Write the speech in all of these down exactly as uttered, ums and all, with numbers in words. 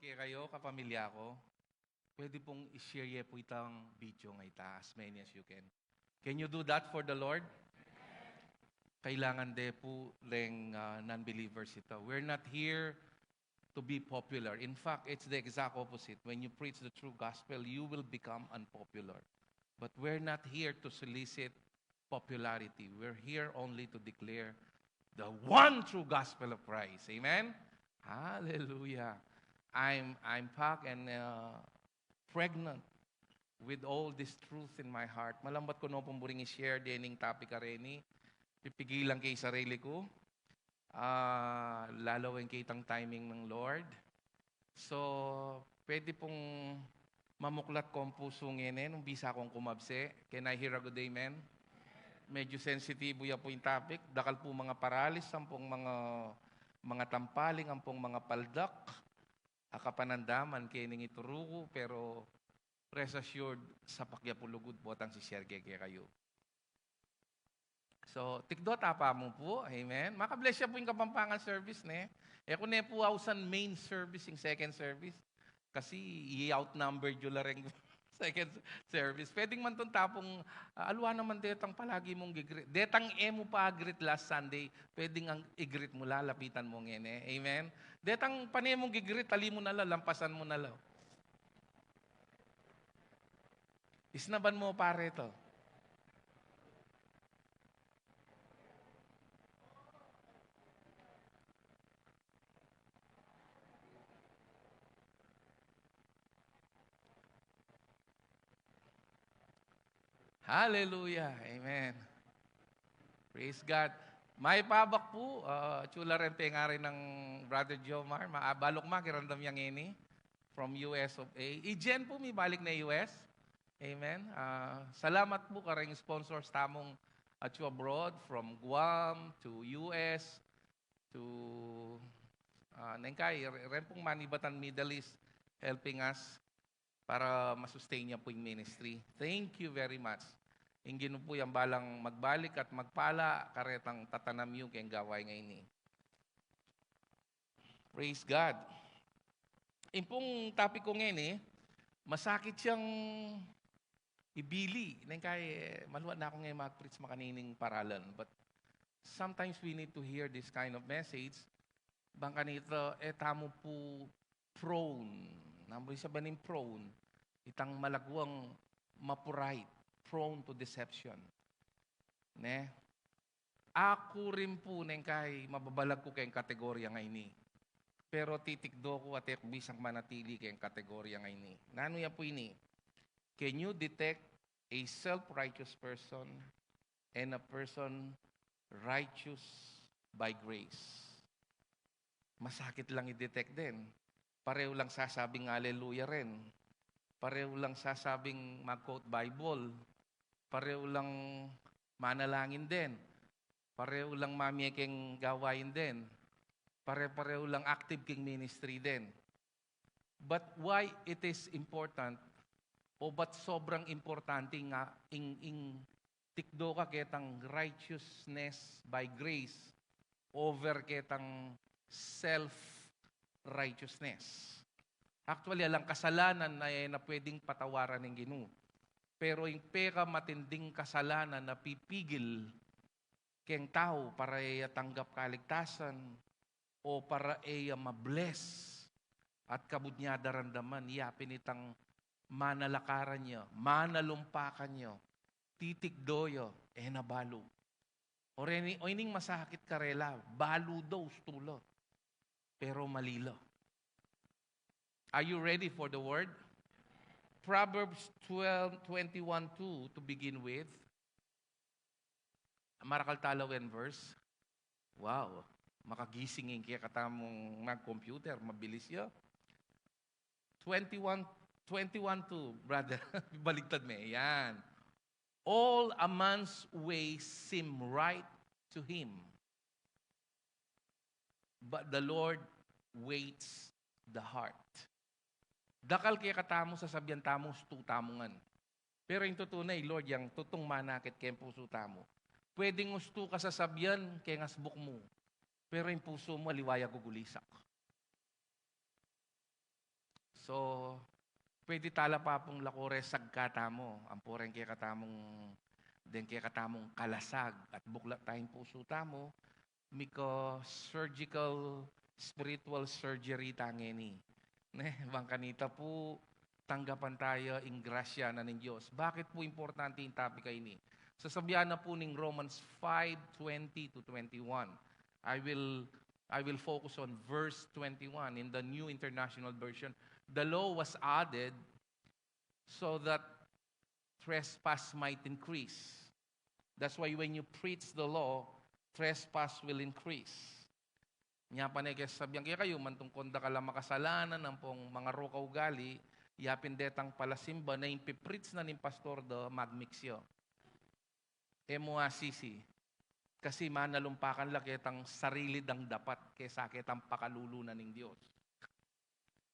Kekayu, kapamilya ku, pwede pung i-share ye pu itang video ngeni, as many as you can. Can you do that for the Lord? Kailangan de pu deng, ah, non-believers ita. We're not here to be popular. In fact, it's the exact opposite. When you preach the true gospel, you will become unpopular. But we're not here to solicit popularity. We're here only to declare the one true gospel of Christ. Amen? Hallelujah. I'm, I'm packed and, uh, pregnant with all this truth in my heart. Malambat ku no pung buring i-share dening topic a reni. Pipigilan ke ing sarili ku. Ah, lalawen ke itang timing ng Lord. So, pwede pung mamuklat kung pusu ngeni nung bisa kung kumabse. Can I hear a good amen? Medyo sensitibo ya pu ing topic. Dakal pu mga paralis, ampong mga, mga tampaling, ampong mga paldak a kapanandaman kening ituru ku, pero rest assured, sapak ya pu lugud potang si-share ke kekayu. So, tikdo ta pa mu pu, amen. Maka-bless ya pu ing Kapampangan service, ne? E ku ne pu ausan main service, ing second service. Kasi i-outnumber yu la reng second service. Pwedeng man tun ta pung, ah, aliwa naman detang palagi mung gi-greet. Detang e mu pa greet last Sunday, pwedeng ang i-greet mu la, lapitan mu ngeni. Amen? Detang pane mung gi-greet, ali mu na la, lampasan mu na la. Isnaban mu pa reto. Hallelujah. Amen. Praise God. May pabak pu, ah, atiu la reng pengari nang Brother Jomar. Ma-, ah, balu ku makiramdam ya ngeni from U S of A. I Jen pu, mibalik ne U S. Amen. Ah, salamat pu kareng sponsors tamung atiu abroad, from Guam to U S to, ah, neng kai, re-, reng pung manibatan Middle East, helping us para ma-sustain ya pu ing ministry. Thank you very much. Ing Ginu pu yang balang magbalik at magpala karetang tatanam yu keng gawain ngeni. Praise God. Ing pung topic ku ngeni, masakit yang ibili. Neng kai, eh, maluat na ku ngeni mag-preach makanining paralan. But sometimes we need to hear this kind of message. Bang kanita, e tamu pu prone. Nanu pu sabyan ning prone? Itang malaguang mapurait, prone to deception. Ne? Aku rin pu neng kai mababalag ku keng kategorya ngeni. Pero titikdo ku at e ku bisang manatili keng kategorya ngeni. Nanu ya pu ini? Can you detect a self-righteous person and a person righteous by grace? Masakit lang i-detect den. Pareho lang sasabing hallelujah rin. Pareho lang sasabing mag-quote Bible. Pareho lang manalangin den. Pareho lang mamie keng gawain den. Pare-pareho lang active keng ministry den. But why it is important, o ba't sobrang importante nga ing, ing tikdo ka ketang righteousness by grace over ketang self-righteousness? Actually, alang kasalanan na, e na pwedeng patawaran ning Ginu. Pero ing pekamatinding kasalanan na pipigil keng tau para e ya tanggap kaligtasan o para e ya ma-bless at kabud ne daramdaman, ya pin itang manalakaran ya, manalumpakan ya, titikdo ya, e na balu. O reni, o ining masakit karela, balu da, ustu la. Pero mali la. Are you ready for the word? Proverbs twelve, twenty-one two to begin with. Marakal tala wen verse. Wow. Makagising ing kekatamung mag-computer, mabilis ya. Twenty-one, twenty-one two, brother. Baligtad me. Yan. All a man's ways seem right to him, but the Lord weighs the heart. Dakal kekatamu sasabyan tamu, ustu tamu ngan. Pero ing tutu na, i Lord yang tutung manakit keng pusu tamu. Pwedeng ustu ka sasabyan keng asbuk mu, pero ing pusu mu aliwa ya gugulisak. So, pwede tala pa pung lakure sagka tamu, ampo reng kekatamung, deng kekatamung kalasag at buklat tayung pusu tamu, mika surgical, spiritual surgery ta ngeni. Ne, bang kanita pu, tanggapan taya ing grasya na ning Dios. Bakit pu importante ing topic a ini? Sasabian na pu ning Romans five twenty to twenty-one. I will, I will focus on verse twenty-one in the New International Version. The law was added so that trespass might increase. That's why when you preach the law, trespass will increase. Nya pa ne, kaya sabian kekayu, manung dakal a makasalanan, ampong mangaru kaugali, yapin detang palasimba na ing pi-preach na ning pastor da, magmix ya. E mu asisi. Kasi manalumpakan la ketang sarili dang dapat kesa ketang pakalulu na ning Dios.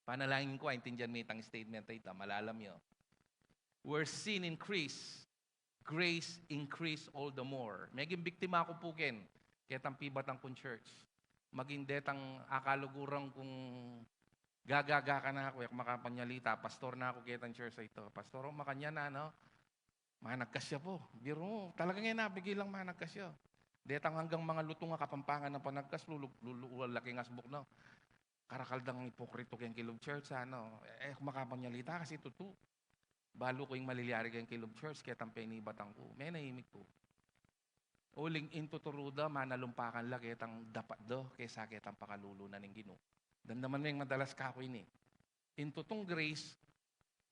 Panalangin ku, aintindian me itang statement a ita, malalam ya. Where sin increase, grace increase all the more. Meging biktima ku pu ken, ketang pibatan kung church. Maging detang akaluguran kung gagaga ka na ku, e ku makapanyalita, pastor na ku ketang church a ita. Pastor, o, makanyan na, no? Managkas ya pu. Biru mu, talagang e na, bigi lang managkas ya. Detang anggang mangalutung a Kapampangan a panagkas, lulu-, lulu-, lulaki ngan subuk na. Karakal dang ipokrito keng kilub church, ano. E, e ku makapanyalita kasi tutu. Balu ku ing malilyari keng kilub church, ketang penibatan ku. Menahimik ku. Uling ing tuturu da, manalumpakan la ketang dapat da, kesa ketang pakalulu na ning Ginu. Damdaman me ing madalas kaku ini. Ing tutung grace,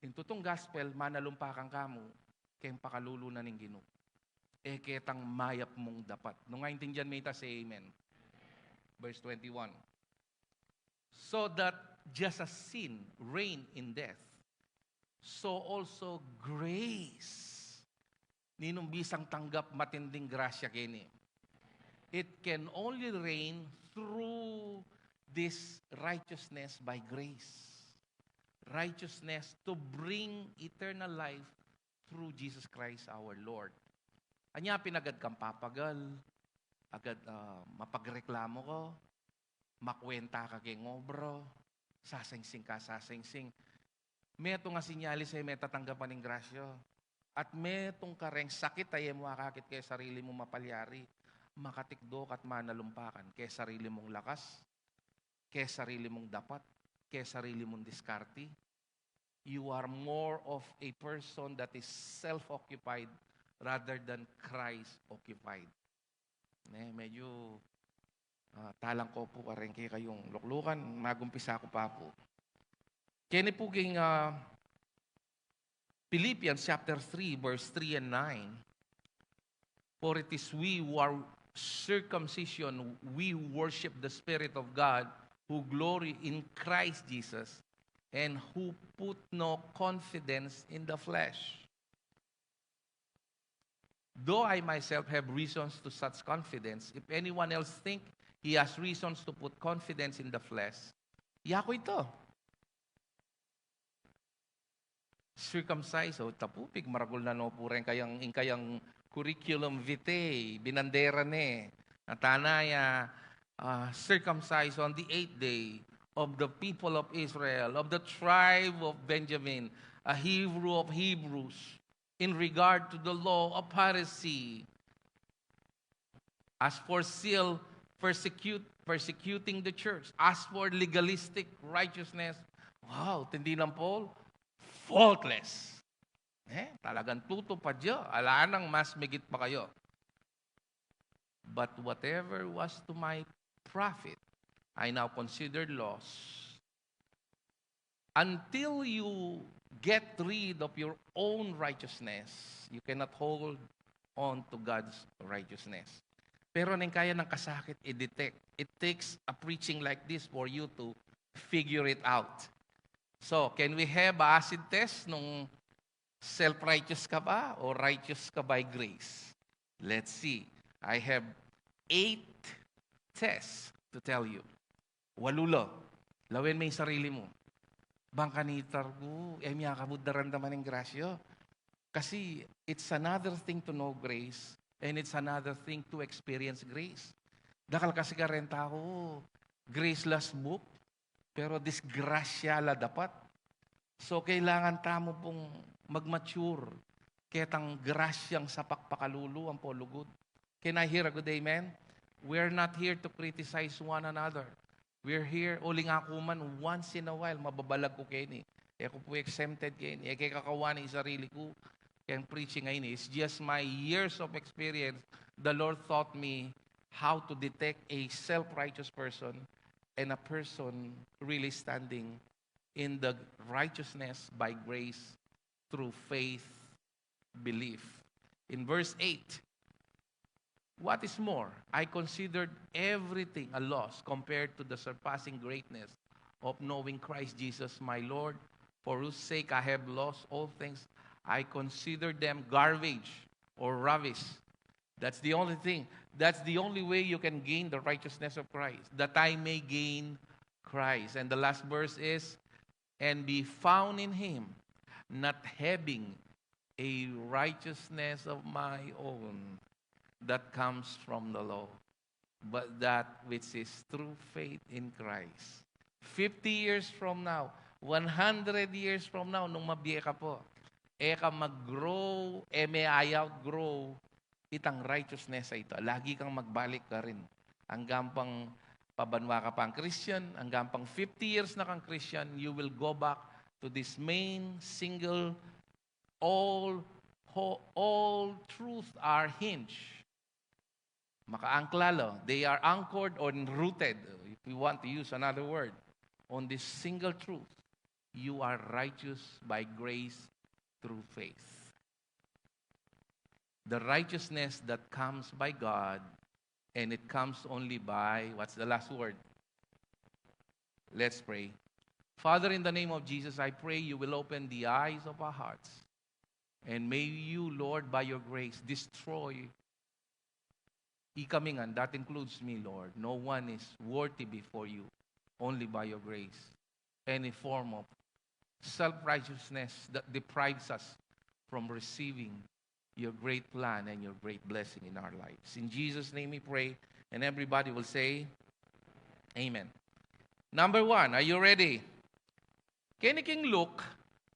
ing tutung gospel, manalumpakan ka mu keng pakalulu na ning Ginu. E ketang mayap mung dapat. Nung aintindian me ita, say amen. Verse twenty-one. So that just as sin reigned in death, so also grace. Ninung bisang tanggap matinding grasya keni? It can only reign through this righteousness by grace. Righteousness to bring eternal life through Jesus Christ our Lord. Anya pin agad kang papagal, agad, ah, mapagreklamo ka, makwenta ka keng obra, sasingsing ka, sasingsing. Metung a sinyalis a e me tatanggapan ing grasya. At metung kareng sakit a e mu akakit keng sarili mu mapalyari, makatikdo ka't manalumpakan keng sarili mung lakas, keng sarili mung dapat, keng sarili mung diskarte. You are more of a person that is self-occupied rather than Christ-occupied. Ne, medyo, ah, talang ko pu kareng kekayung luklukan, magumpisa ku pa pu. Keni pu king, ah, Philippians chapter three, verse three and nine. For it is we who are circumcision, we who worship the Spirit of God, who glory in Christ Jesus, and who put no confidence in the flesh. Though I myself have reasons to such confidence, if anyone else think he has reasons to put confidence in the flesh, yaku ita. Circumcise, o, tapu, pigmaragul na no pu reng kayang, ing kayang curriculum vitae, binandera ne. Ngana ya, ah, circumcised on the eighth day of the people of Israel, of the tribe of Benjamin, a Hebrew of Hebrews, in regard to the law, a Pharisee. As for zeal, persecute, persecuting the church. As for legalistic righteousness, wow, tindi nang Paul, faultless. Eh, talagang tutupad ya. Ala nang mas migit pa kaya. But whatever was to my profit, I now consider loss. Until you get rid of your own righteousness, you cannot hold on to God's righteousness. Pero neng kaya nang kasakit i-detect, it takes a preaching like this for you to figure it out. So, can we have a acid test nung self-righteous ka ba o righteous ka by grace? Let's see. I have eight tests to tell you. Walu la. Lawen me ing sarili mu. Bang kanita ku, e mi akabud daramdaman ing grasya. Kasi it's another thing to know grace and it's another thing to experience grace. Dakal kasi kareng tau, grace la subuk, pero disgrasya la dapat. So, kailangan tamu pung mag-mature. Ketang grasyang sapak pakalulu, ampo lugud. Can I hear a good amen? We're not here to criticize one another. We're here, uling aku man, once in a while, mababalag ku keni. E ku pu exempted keni. E ke kakawan ing sarili ku keng preaching a ini. It's just my years of experience. The Lord taught me how to detect a self-righteous person and a person really standing in the righteousness by grace through faith, belief. In verse eight, "What is more, I considered everything a loss compared to the surpassing greatness of knowing Christ Jesus my Lord, for whose sake I have lost all things. I consider them garbage or rubbish." That's the only thing. That's the only way you can gain the righteousness of Christ, that I may gain Christ. And the last verse is, "And be found in him, not having a righteousness of my own that comes from the law, but that which is through faith in Christ." Fifty years from now, one hundred years from now, nung mabie ka pu, e ka mag-grow, e me i-outgrow itang righteousness a ita. Lagi kang magbalik karin. Anggang pang pabanua ka pang Christian, anggang pang fifty years na kang Christian, you will go back to this main single, all, ho-, all truth are hinged. Makaangkla la, they are anchored or rooted, if we want to use another word, on this single truth. You are righteous by grace through faith. The righteousness that comes by God, and it comes only by, what's the last word? Let's pray. Father, in the name of Jesus, I pray you will open the eyes of our hearts. And may you, Lord, by your grace, destroy ikami ngan, that includes me, Lord. No one is worthy before you, only by your grace. Any form of self-righteousness that deprives us from receiving your great plan and your great blessing in our lives. In Jesus' name we pray, and everybody will say, "Amen." Number one, are you ready? Keni king Luke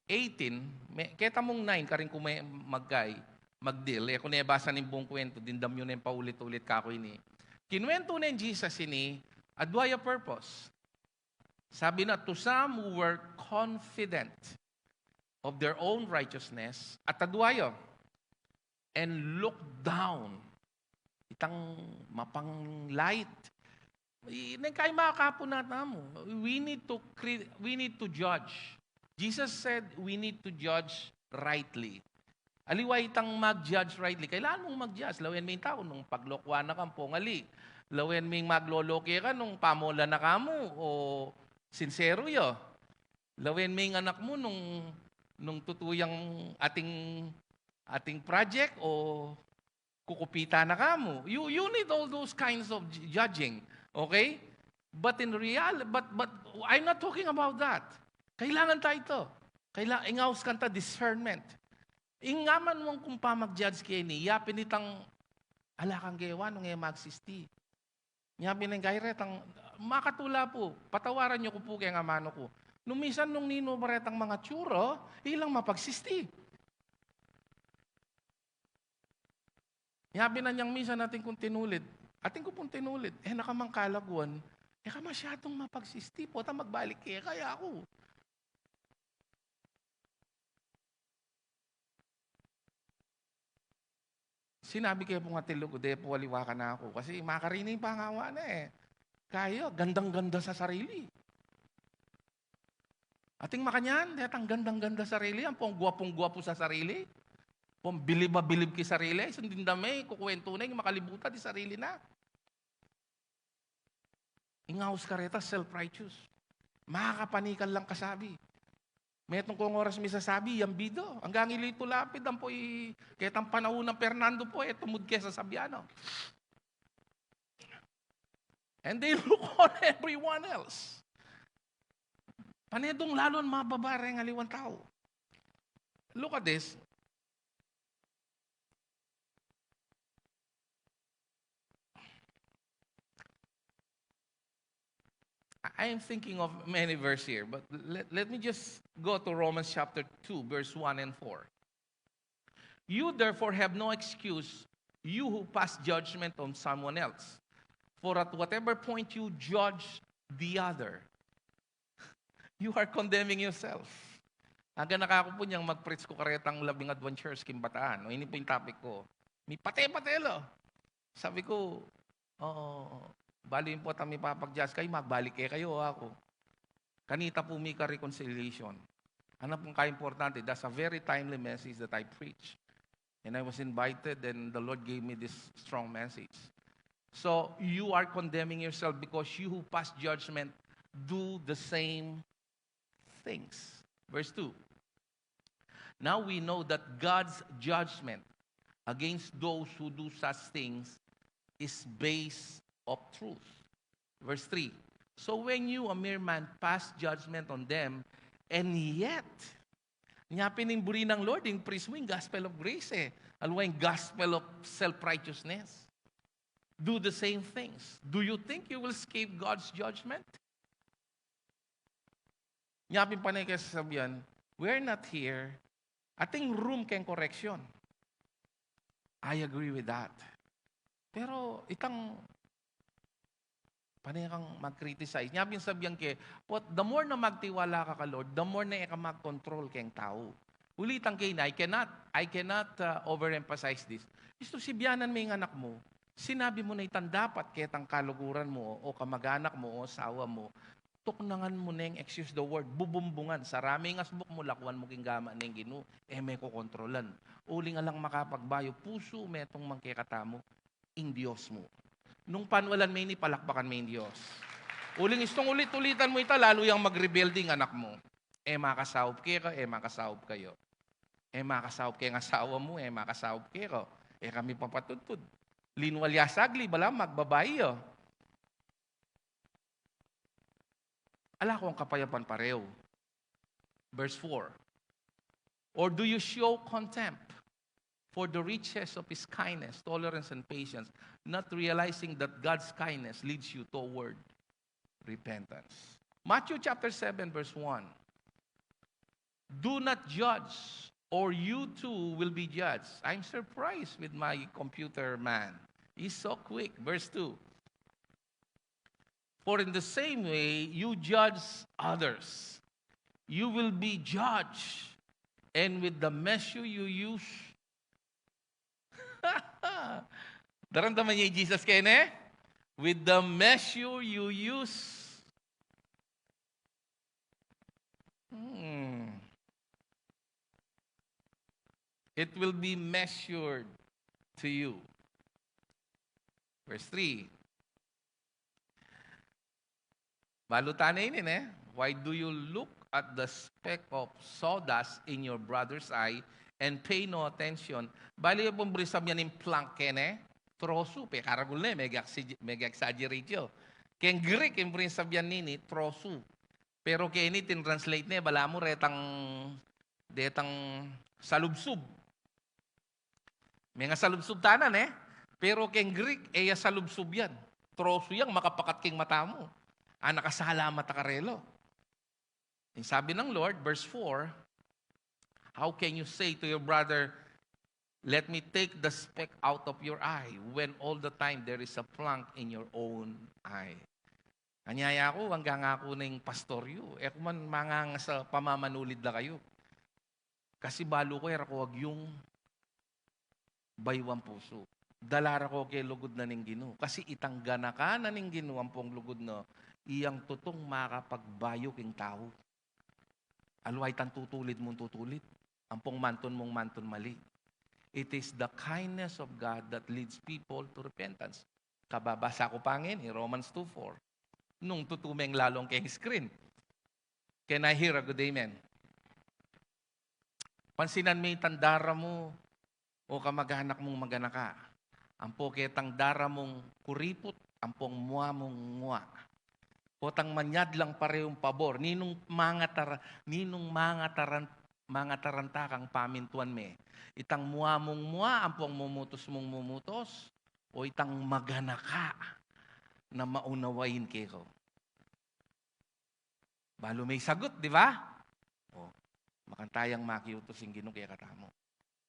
eighteen, me-, keta mung nine, karin ku me-, magkai, magdil. E ku ne basa ning buung kuwentu, dimdam yu ne paulit-ulit kaku ini. Kinuwentu ne ning Jesus ini, adua ya purpose. Sabi na, "To some who were confident of their own righteousness," at adua ya, "and looked down." Itang mapanglait. I-, neng kay makapuna tamu. We need to cre-, we need to judge. Jesus said we need to judge rightly. Aliwa itang mag-judge rightly. Kailangan mung mag-judge. Lawen me ing tau nung paglokwan na ka, ampo ngali. Lawen me ing magloloke ka nung pamola na ka mu o sinsero ya. Lawen me ing anak mu nung, nung tutu yang ating, ating project o kukupita na ka mu. You, you need all those kinds of ju-, judging. Okay? But in real-, but, but I'm not talking about that. Kailangan tayo ito. Kaila-, ingaus kanta discernment. Ing aman mung kung pamag-judge keni, yapin itang ala kang gewa nung e magsisti. Yapin ing kairetang, makatula pu, patawaran yu ku pu keng amanu ku. Nung misan nung ninu pa retang mangatsura, ilang mapagsisti. Yapin anyang misan atin kung tinulid. Atin ku pung tinulid. E na ka mang kalaguan. E ka masyadung mapagsisti. Pota magbalik keka, yaku. Sinabi ke pung atin lugud, e pu aliwa kanaku. Kasi makarini pangawa na e. Kaya gandang-ganda sa sarili. Ating makanyan, detang gandang-ganda sarili, ampong guwapung-guwapu sa sarili, ampong bilib a bilib ki sarili, sundin da me, kukuwentu na ing makalibutan di sarili na. Ingaus kareta, self-righteous. Makakapanikal lang kasabi. Metung kung oras misasabi, yang bida. Anggang ilitu lapid, ampo i-, ketang panaun nang Fernando pu, e tumud ke sasabian, no? And they look on everyone else. Pane dung lalung mababa reng aliwang tau. Look at this. I, I am thinking of many verses here, but let, let me just go to Romans chapter two, verse one and four. "You therefore have no excuse, you who pass judgment on someone else. For at whatever point you judge the other, you are condemning yourself." Aga na kaku pu niyang mag-preach ku karetang labing adventurous king Bataan. O, ini pu ing topic ku. Mipate-pate la. Sabi ku, "Oo, bale pu, at mipapag-judge kayu, magbalik ke kayu o aku?" Kanita pu mika-reconciliation. Ana pung kaimportante, that's a very timely message that I preach. And I was invited, and the Lord gave me this strong message. So, you are condemning yourself because you who pass judgment do the same things. Verse two. "Now we know that God's judgment against those who do such things is based of truth." Verse three. "So when you, a mere man, pass judgment on them, and yet," nya pin ing buri nang Lord, ing preach mu ing gospel of grace, e. Aliwa ing gospel of self-righteousness, "do the same things. Do you think you will escape God's judgment?" Nya pin pane ke sasabian, "We're not here." Atin room keng correction. I agree with that. Pero itang pane kang mag-criticize. Nya pin sabian ke, but the more na magtiwala ka ka Lord, the more na e ka mag-control keng tau. Ulitan ke ini, I cannot, I cannot uh, overemphasize this. Istu, sibianan me ing anak mu, sinabi mu na itang dapat ketang kaluguran mu, o kamag-anak mu, o asawa mu, tuknangan mu neng, excuse the word, bubumbungan. Sara me ing asbuk mu, lakuan mu king gama ning Ginu, e me kokontrolan. Uling alang makapagbayu pusu, metung man kekatamu ing Dios mu. Nung panwalan me ini, palakpakan me ing Dios. Uling istung ulit-ulitan mu ita, lalu yang magrebelde ing anak mu. E makasaup keka, e makasaup keyo. E makasaup keng asawa mu, e makasaup keka. E ka mipapatudtud. Linwal ya sagli, balamu magbabai ya. Ala kong kapayapan pareu. Verse four. Or do you show contempt for the riches of His kindness, tolerance, and patience, not realizing that God's kindness leads you toward repentance? Matthew chapter seven, verse one. "Do not judge, or you too will be judged." I'm surprised with my computer man. He's so quick. Verse two. "For in the same way you judge others, you will be judged, and with the measure you use," daramdaman ye i Jesus keni, "with the measure you use, hmm, it will be measured to you." Verse three. Balu tana ini, ne? "Why do you look at the speck of sawdust in your brother's eye and pay no attention?" Bale, ing buri sabyan ning plank keni, trosu, pekaragul ne, mega-exaggerate yu. Keng Greek, ing buri sabyan nini, trosu. Pero keni, tin-translate ne, balamu retang, detang salubsub. Mengasalubsub tana, ne? Pero keng Greek, e ya salubsub yan. Trosu yang makapakat keng mata mu. Ana, kasalamat ka karela. Ing sabi nang Lord, verse four, "How can you say to your brother, 'Let me take the speck out of your eye,' when all the time there is a plank in your own eye?" Anyaya ku, anggang aku na ing pastor yu. E ku man mangangasa pamamanulid la kayu. Kasi balu ku, e ra ku agyung bayuan pusu. Dala ra ku keng lugud na ning Ginu. Kasi itang ganaka na ning Ginu ampong lugud na, iyang tutung makapagbayu king tau. Aliwa itang tutulid mung tutulid, ampong mantun mung mantun mali. It is the kindness of God that leads people to repentance. Kababasa ku pa ngeni, Romans two four. Nung tutu meng lalong keng screen. Can I hear a good amen? Pansinan me itang dara mu, o kamag-anak mung maganaka. Ampo ketang dara mung kuriput, ampong mua mung mua. Potang manyad lang pareung pabor, ninung mangatara-, ninung mangataran-, mangataranta kang pamintuan me. Itang mua mung mua, ampong mumutus mung mumutus, o itang maganaka na maunawain keka. Balu me ing sagut, di ba? O, makanyan makiutus ing Ginu kekatamu.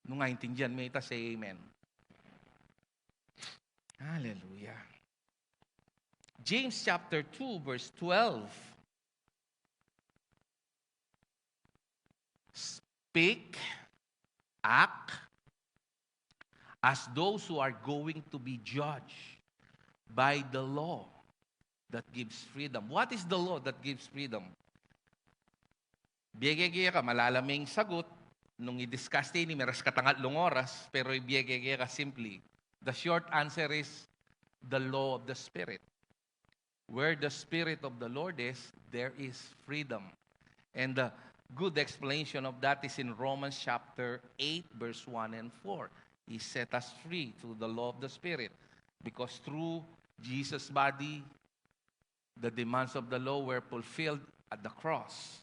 Nung aintindian me ita, say amen. Hallelujah. James chapter two, verse twelve. Speak, act as those who are going to be judged by the law that gives freedom. What is the law that gives freedom? Bie ke keka, malalam ing sagut, nung i-discuss te ini, meras ka tangatlung oras, pero ibie ke keka simply. The short answer is the law of the Spirit. Where the Spirit of the Lord is, there is freedom. And the good explanation of that is in Romans chapter eight, verse one and four. He set us free through the law of the Spirit, because through Jesus' body, the demands of the law were fulfilled at the cross,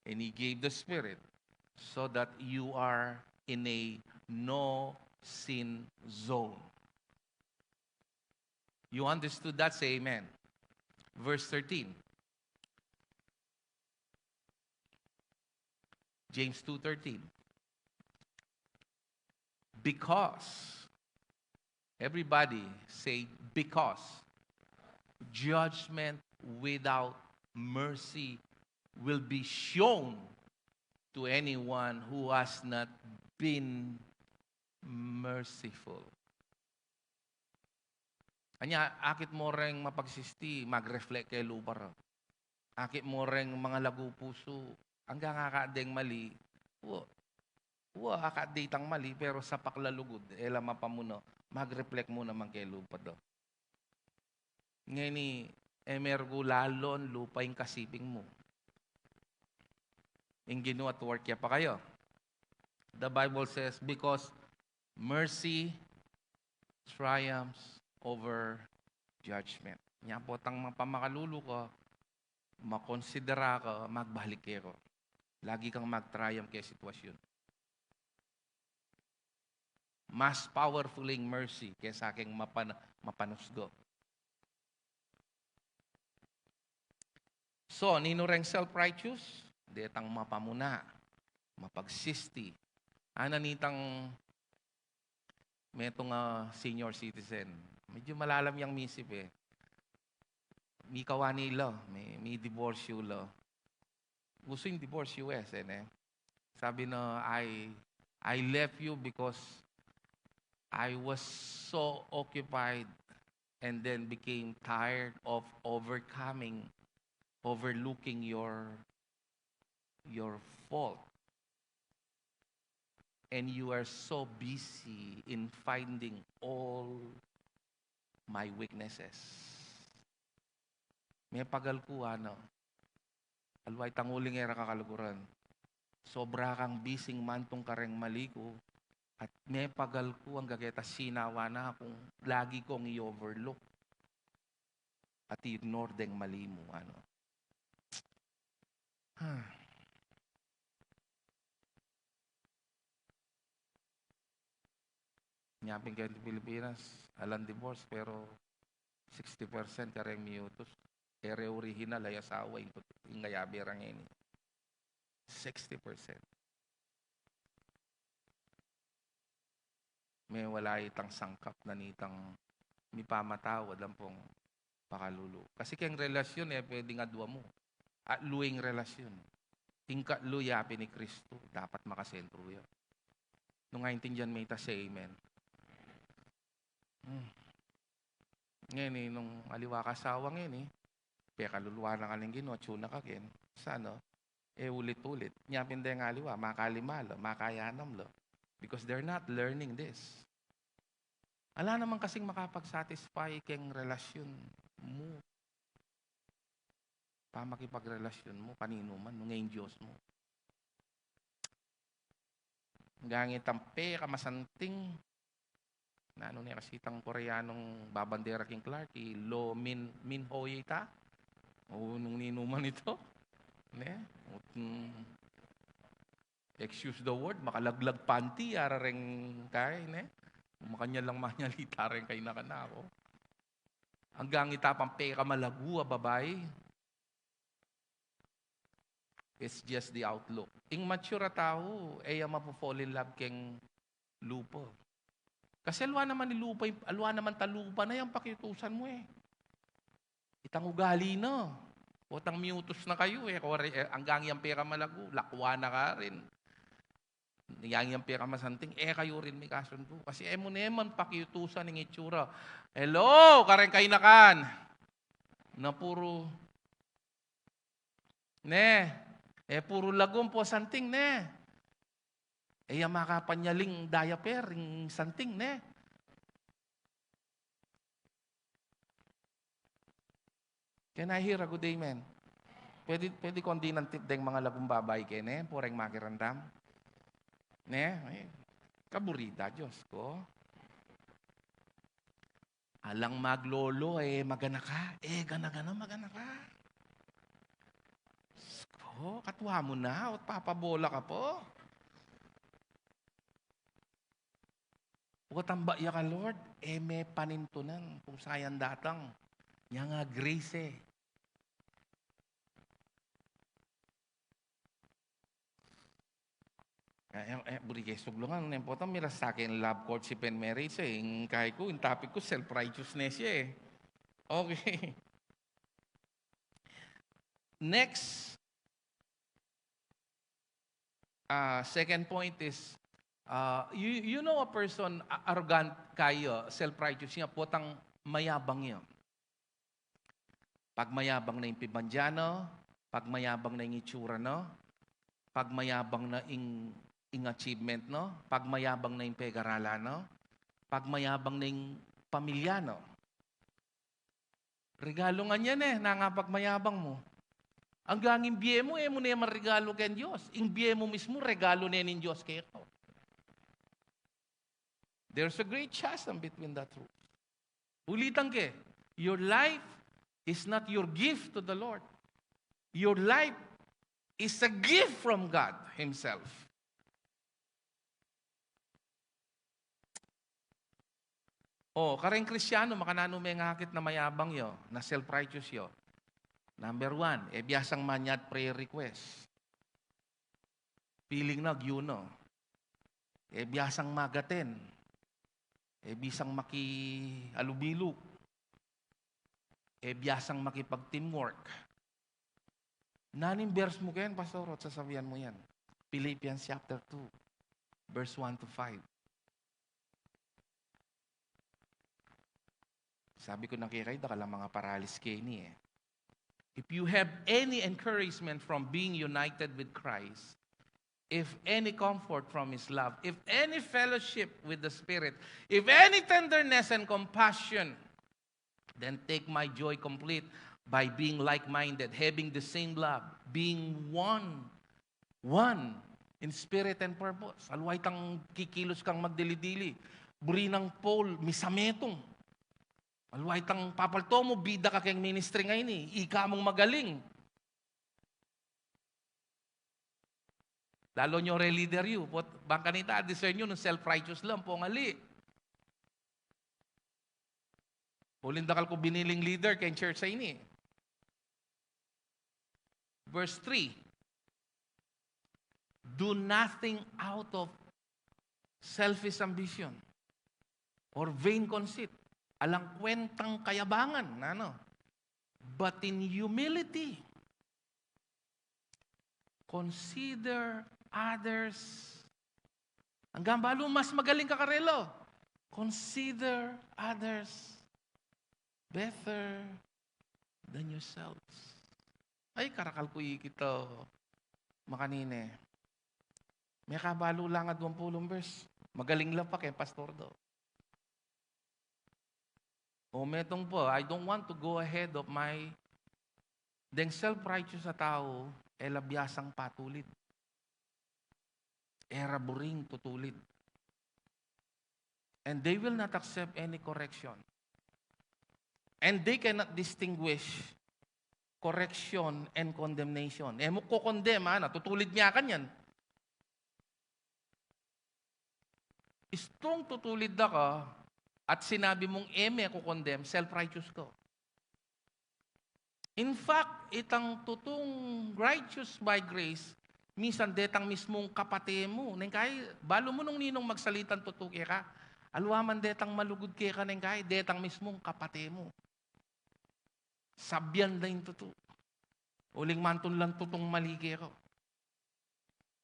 and He gave the Spirit so that you are in a no sin zone. You understood that? Say amen. Verse thirteen. James two thirteen. Because, everybody say, because judgment without mercy will be shown to anyone who has not been merciful. Anya, akit mo reng mapagsisti, mag-reflect keng lupa ra. Akit mo reng malagu pusu, anggang akit deng mali, wa, wa, akit ditang mali, pero sapak la lugud, e la mapamuna, mag-reflect mu naman keng lupa da. Ngeni, e merugu lalon lupa ing kasiping mu. Ing Ginu at work ya pa kaya. The Bible says, because mercy triumphs over judgment. Nya potang mapamakalulu ka, makonsidera ka, magbalik keka. Lagi kang mag-triumph keng sitwasyun. Mas powerful ing mercy kesa keng mapan-, mapanusga. So, ninu reng self-righteous? Detang mapamuna, mapagsisti. Ana nitang metung a senior citizen. Medyo malalam yang misip e. Mikawani la, mi, mi-divorce la. Usu ing divorce U S, e, ne? Sabi na, "I, I left you because I was so occupied and then became tired of overcoming, overlooking your, your fault. And you are so busy in finding all my weaknesses." Mepagal ku, ana. Aliwa itang uling e ra kakaluguran. Sobra kang bising mantung kareng mali ku, at mepagal ku anggang keta sinawa na kung lagi kong i-overlook at i-ignore deng mali mu, ano. Huh. Nya pin keti Pilipinas, alang divorce, pero sixty percent kareng miutus. E re orihinal a asawa, ing, ing ayabe ra ngeni. Sixty percent. Mewala itang sangkap na nitang mipamatawad ampong pakalulu. Kasi keng relasyon, e pwedeng adua mu. Atlu ing relasyon. Ing katlu, ya pin i Kristu, dapat makasentru ya. Nung aintindian me ita, say amen. Hmm. Ngeni, nung aliwa ka asawa ngeni, pekaluluan na ka ning Ginu, atsu na ka ken. Sana, e ulit-ulit. Nya pin deng aliwa, makalima la, makayanam la. Because they're not learning this. Ala naman kasing makapag-satisfy keng relasyon mu. Pamakipagrelasyon mu, kaninu man, nung e ing Dios mu. Anggang itang pekamasanting, nanu ne kasi itang Koreanong babandera king Clark, i Lo Min, Min Ho ita? O nung ninu man ita? Ne? Ut, mm, excuse the word, makalaglag panty, ara reng kai, ne? Makanyan lang manyalita reng kainakan, ako. Anggang ita pang pekamalagu a babai. It's just the outlook. Ing mature a tau, e ya mapo-fall in love keng lupa. Kasi alwa naman i lupa, alwa naman ta lupa na yang pakiutusan mu e. Itang ugali na. Potang miutus na kayu e, kore, e, anggang yang pekamalagu, lakwa na karin. Yang, yang pekamasanting, e kayu rin mikasundu. Kasi e mu ne man pakiutusan ing itsura. Hello, kareng kainakan. Na puru, ne, e puru lagu ampong santing, ne. E ya makapanyaling diaper ing santing, ne. Can I hear a good amen? Pwede, pwede kong dinan tip deng mangalagung babai keni, pureng makiramdam. Ne? Ay, kaburida, Diyos ko. Alang maglolo, e, maganaka. E, gana-gana, maganaka. Diyos ko, katwa mu na, ot papabola ka pa. Pota tamba ya ka, Lord, e me panintunan kung sayan datang. Nya nga grace e. E, e, e, buri ke suglungan, nung pota mirasa ke in love courtship and marriage e. Ing kai ku, ing topic ku, self-righteousness e. Okay. Next, ah, second point is, ah, you, you know a person, a-, arrogant kaya, self-righteous ya, potang mayabang ya. Pagmayabang na ing pibandian na, pagmayabang na ing itsura na, pagmayabang na ing, ing achievement na, pagmayabang na ing pegaralan na, pagmayabang na ing pamilya na. Regalu ngan yan e, nung pagmayabang mu. Anggang ing bie mu, e mu ne man regalu keng Dios. Ing bie mu mismu, regalu ne ning Dios keka. There's a great chasm between the two. Ulitan ke, your life is not your gift to the Lord. Your life is a gift from God Himself. O, kareng Kristiano, makananu me ngakit na mayabang ya, na self-righteous ya? Number one, e biasang manyad prayer request. Feeling na, agyu na. E biasang mag-attend. E biasang makialubiluk. E biasang makipag-teamwork. Nanu ing verse mu keni, Pastor, ot sasabian mu yan? Philippians chapter two, verse one to five. Sabi ku na kekayu, dakal a mangaparalis keni e. If you have any encouragement from being united with Christ, if any comfort from His love, if any fellowship with the Spirit, if any tenderness and compassion, then take my joy complete by being like-minded, having the same love, being one, one in spirit and purpose. Alwa itang kikilus kang magdili-dili. Buri nang Paul, misametung. Alwa itang papalto mu, bida ka keng ministry ngeni, ika mung magaling. Lalo nyo re leader yu, pot, bang kanita, discern yu nung self-righteous lang, pung ali. Uling dakal ku biniling leader keng church a ini. Verse three, "Do nothing out of selfish ambition or vain conceit." Alang kwentang kayabangan, nanu? "But in humility, consider others." Anggang balu mas magaling ka karela, consider others better than yourselves. Ay, karakal ku ikit o makanini. Mekabalu la ing adwang pulung verse. Magaling la pa keng pastor do. O metung pa, I don't want to go ahead of my, deng self-righteous a tau, e la biasang patulid. E ra buring tutulid. And they will not accept any correction. And they cannot distinguish correction and condemnation. E mu ko-condemn, a, na tutulid mya kanyan. Istung tutulid da ka at sinabi mung e me ko-condemn, self-righteous ka. In fact, itang tutung righteous by grace, misan detang mismung kapate mu. Neng kai, balu mu nung ninung magsalitang tutu keka, alwa man detang malugud keka, neng kai, detang mismung kapate mu. Sabian da ing tutu. Uling mantun lang tutung mali keka.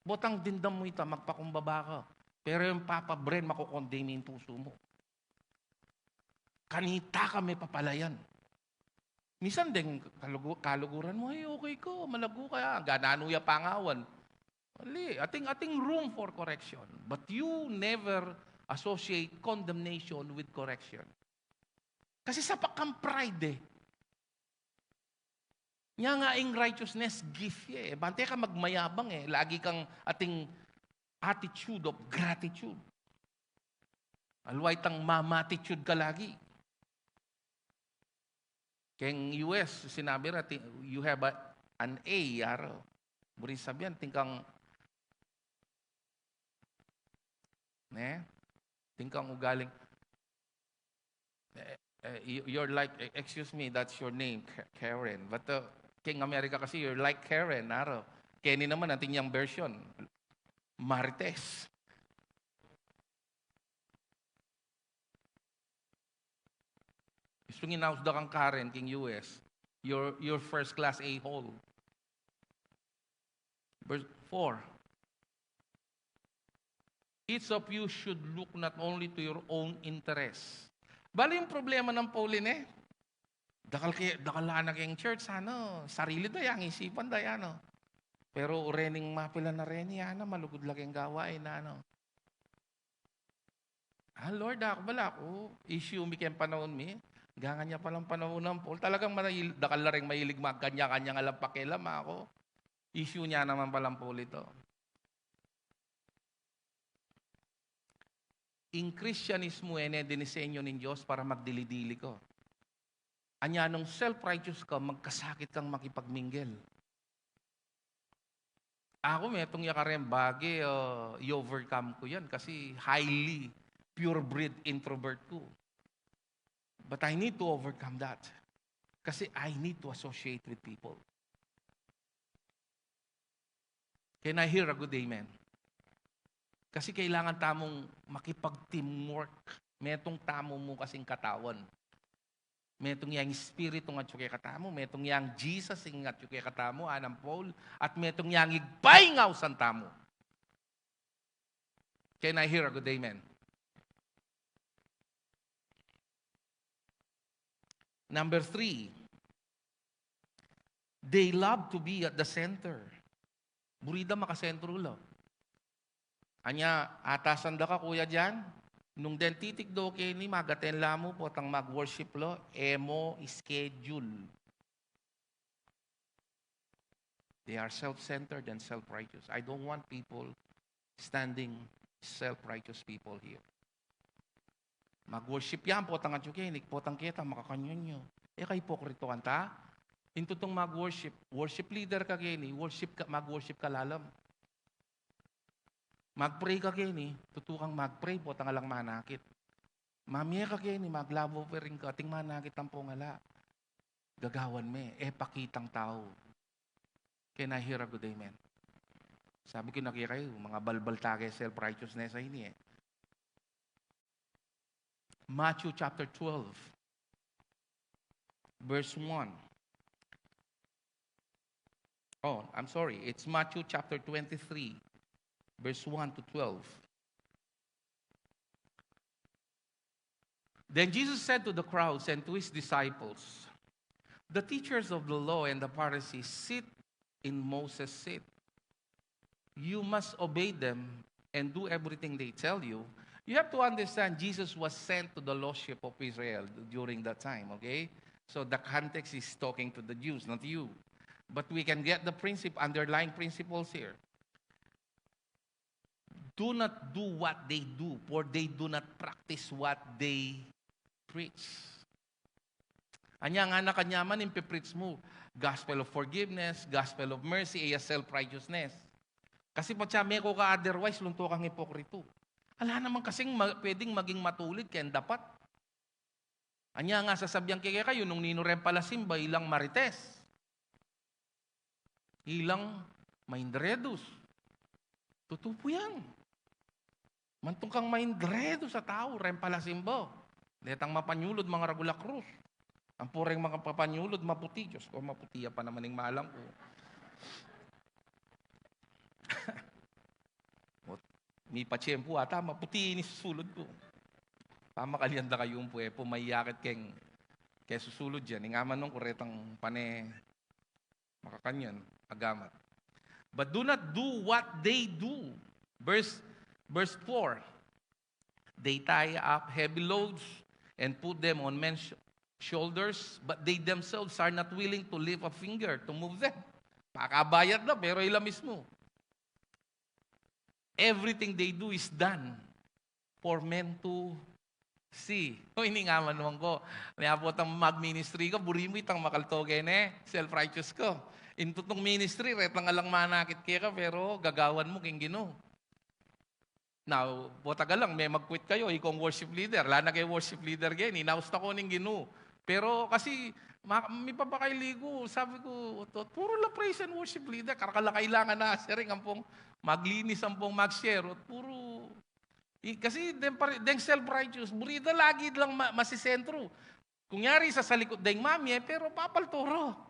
Botang dimdam mu ita, magpakumbaba ka. Pero ing papabren, makokondem ing pusu mu. Kanita ka mepapalayan. Misan deng kalugu-, kaluguran mu, "Ay, okay ka, malago ka, ah, gananu ya pangawan." Mali, ating, ating room for correction. But you never associate condemnation with correction. Kasi sapa kang pride, eh. Nya nga ing righteousness gift ya, eh. Bante ka magmayabang, eh. Lagi kang ating attitude of gratitude. Alwa itang mamatitude ka lagi. Keng U S, sinabi ra, ti-, you have a, an A, aro. Buri sabian, atin kang, ne? Atin kang ugaling, eh, eh, you, you're like, eh, excuse me, that's your name, Ka-, Karen. But, uh, keng Amerika kasi, "You're like Karen," aro. Keni naman, atin yang version, Marites. Istung inaus da kang Karen keng U S, you're, you're first class a-hole. Verse four. Each of you should look not only to your own interest. Bali yung problema ng Paul, eh. Dakal ke, dakal na keng church, ano, sarili da yang isipan da, ano. Pero urening mapilan na reni, ano, malugud la keng gawain, ano. Ah, Lord, aku bala ku, issue mi keng panaun mi. Gangan ya palang panaun nang Paul. Talagang manahil-, dakal la reng mahilig magkanya-kanya nga lang pakialam, aku. Issue nya naman palang Paul ito. Ing Kristianismo, e ne dinisenyo ning Dios para magdili-dili ka. Anya nung self-righteous ka, magkasakit kang makipagmingle. Aku, metung ya kareng bage, uh, i-overcome ku yan kasi highly purebred introvert ku. But I need to overcome that. Kasi I need to associate with people. Can I hear a good amen? Kasi kailangan tamung makipag-teamwork. Metung tamu mu kasing katawan. Metung yang Espiritu ing atyu kekatamu, metung yang Jesus ing atyu kekatamu, anang Paul, at metung yang Ibpa ing ausan tamu. Can I hear a good amen? Number three, they love to be at the center. Buri da makasentro la. Anya, atasan da ka, Kuya Jan, nung deng titikdo keni, magaten la mu potang mag-worship la, e mu schedule. They are self-centered and self-righteous. I don't want people standing, self-righteous people here. Mag-worship yan, potang atyu keni, potang keta, makakanyan yu. E ka ipokrito kanta? Ing tutung mag-worship, worship leader ka keni, worship ka, mag-worship ka lalam. Mag-pray ka keni, tutu kang mag-pray, potang alang manakit. Mamie ka keni, mag-love offering ka, ating manakit ampong ala. Gagawan me, e pakitang tau. Can I hear a good amen? Sabi ku na kekayu, mga balbal ta ke self-righteousness a ini, eh. Matthew chapter twelve, verse one. Oh, I'm sorry. It's Matthew chapter twenty-three, verse one to twelve. Then Jesus said to the crowds and to his disciples, "The teachers of the law and the Pharisees sit in Moses' seat. You must obey them and do everything they tell you." You have to understand, Jesus was sent to the lost sheep of Israel during that time, okay? So the context is talking to the Jews, not you. But we can get the princip-, underlying principles here. Do not do what they do, for they do not practice what they preach. Anya nga na kanyaman ing pe-preach mu, gospel of forgiveness, gospel of mercy, e ya self-righteousness. Kasi patsa meko ka otherwise, lunto kang ipokrito. Ala naman kasing ma-, pwedeng maging matulid keng dapat. Anya nga sasabian ke kekayu, nung ninu reng palasimba, ilang marites. ilang maindredus. Tutu pu yan. Mantung kang maindredus a tau, reng palasimba. Detang mapanyulud, mangaragul a krus. Ampo reng mapapanyulud, maputi. Diyos ko, maputi ya pa naman ing malam ku. Ot, mipatsyempu ata, maputi ini susulud ku. Pamakalian da kayu pu, e pu mayakit keng, keng susulud yan. Ing amanung ku retang pane makakanyan a gamat. But do not do what they do. Verse, verse four, "They tie up heavy loads and put them on men's sh-, shoulders, but they themselves are not willing to lift a finger to move them." Pakabayad na, pero ila mismu. Everything they do is done for men to see. O, ini nga man naman ko. Kaya potang mag-ministry ka, buri mu itang makalto kene, self-righteous ka. Ing tutung ministry, retang alang manakit keka, pero gagawan mu king Ginu. Now, potang alang, me mag-quit kayu, ikong worship leader. Ala na ke worship leader keni, inaus na ko ning Ginu. Pero kasi, ma-, mipapakaili ku, sabi ku, "Ot, ot, puro la praise and worship leader, karakal la kailangan na siring ampong maglinis, ampong mag-share, ot puro." I-, kasi deng pare-, deng self-righteous, buri da lagi lang ma-, masisentro. Kunyari, sasalikut deng mamie, pero papalto ra.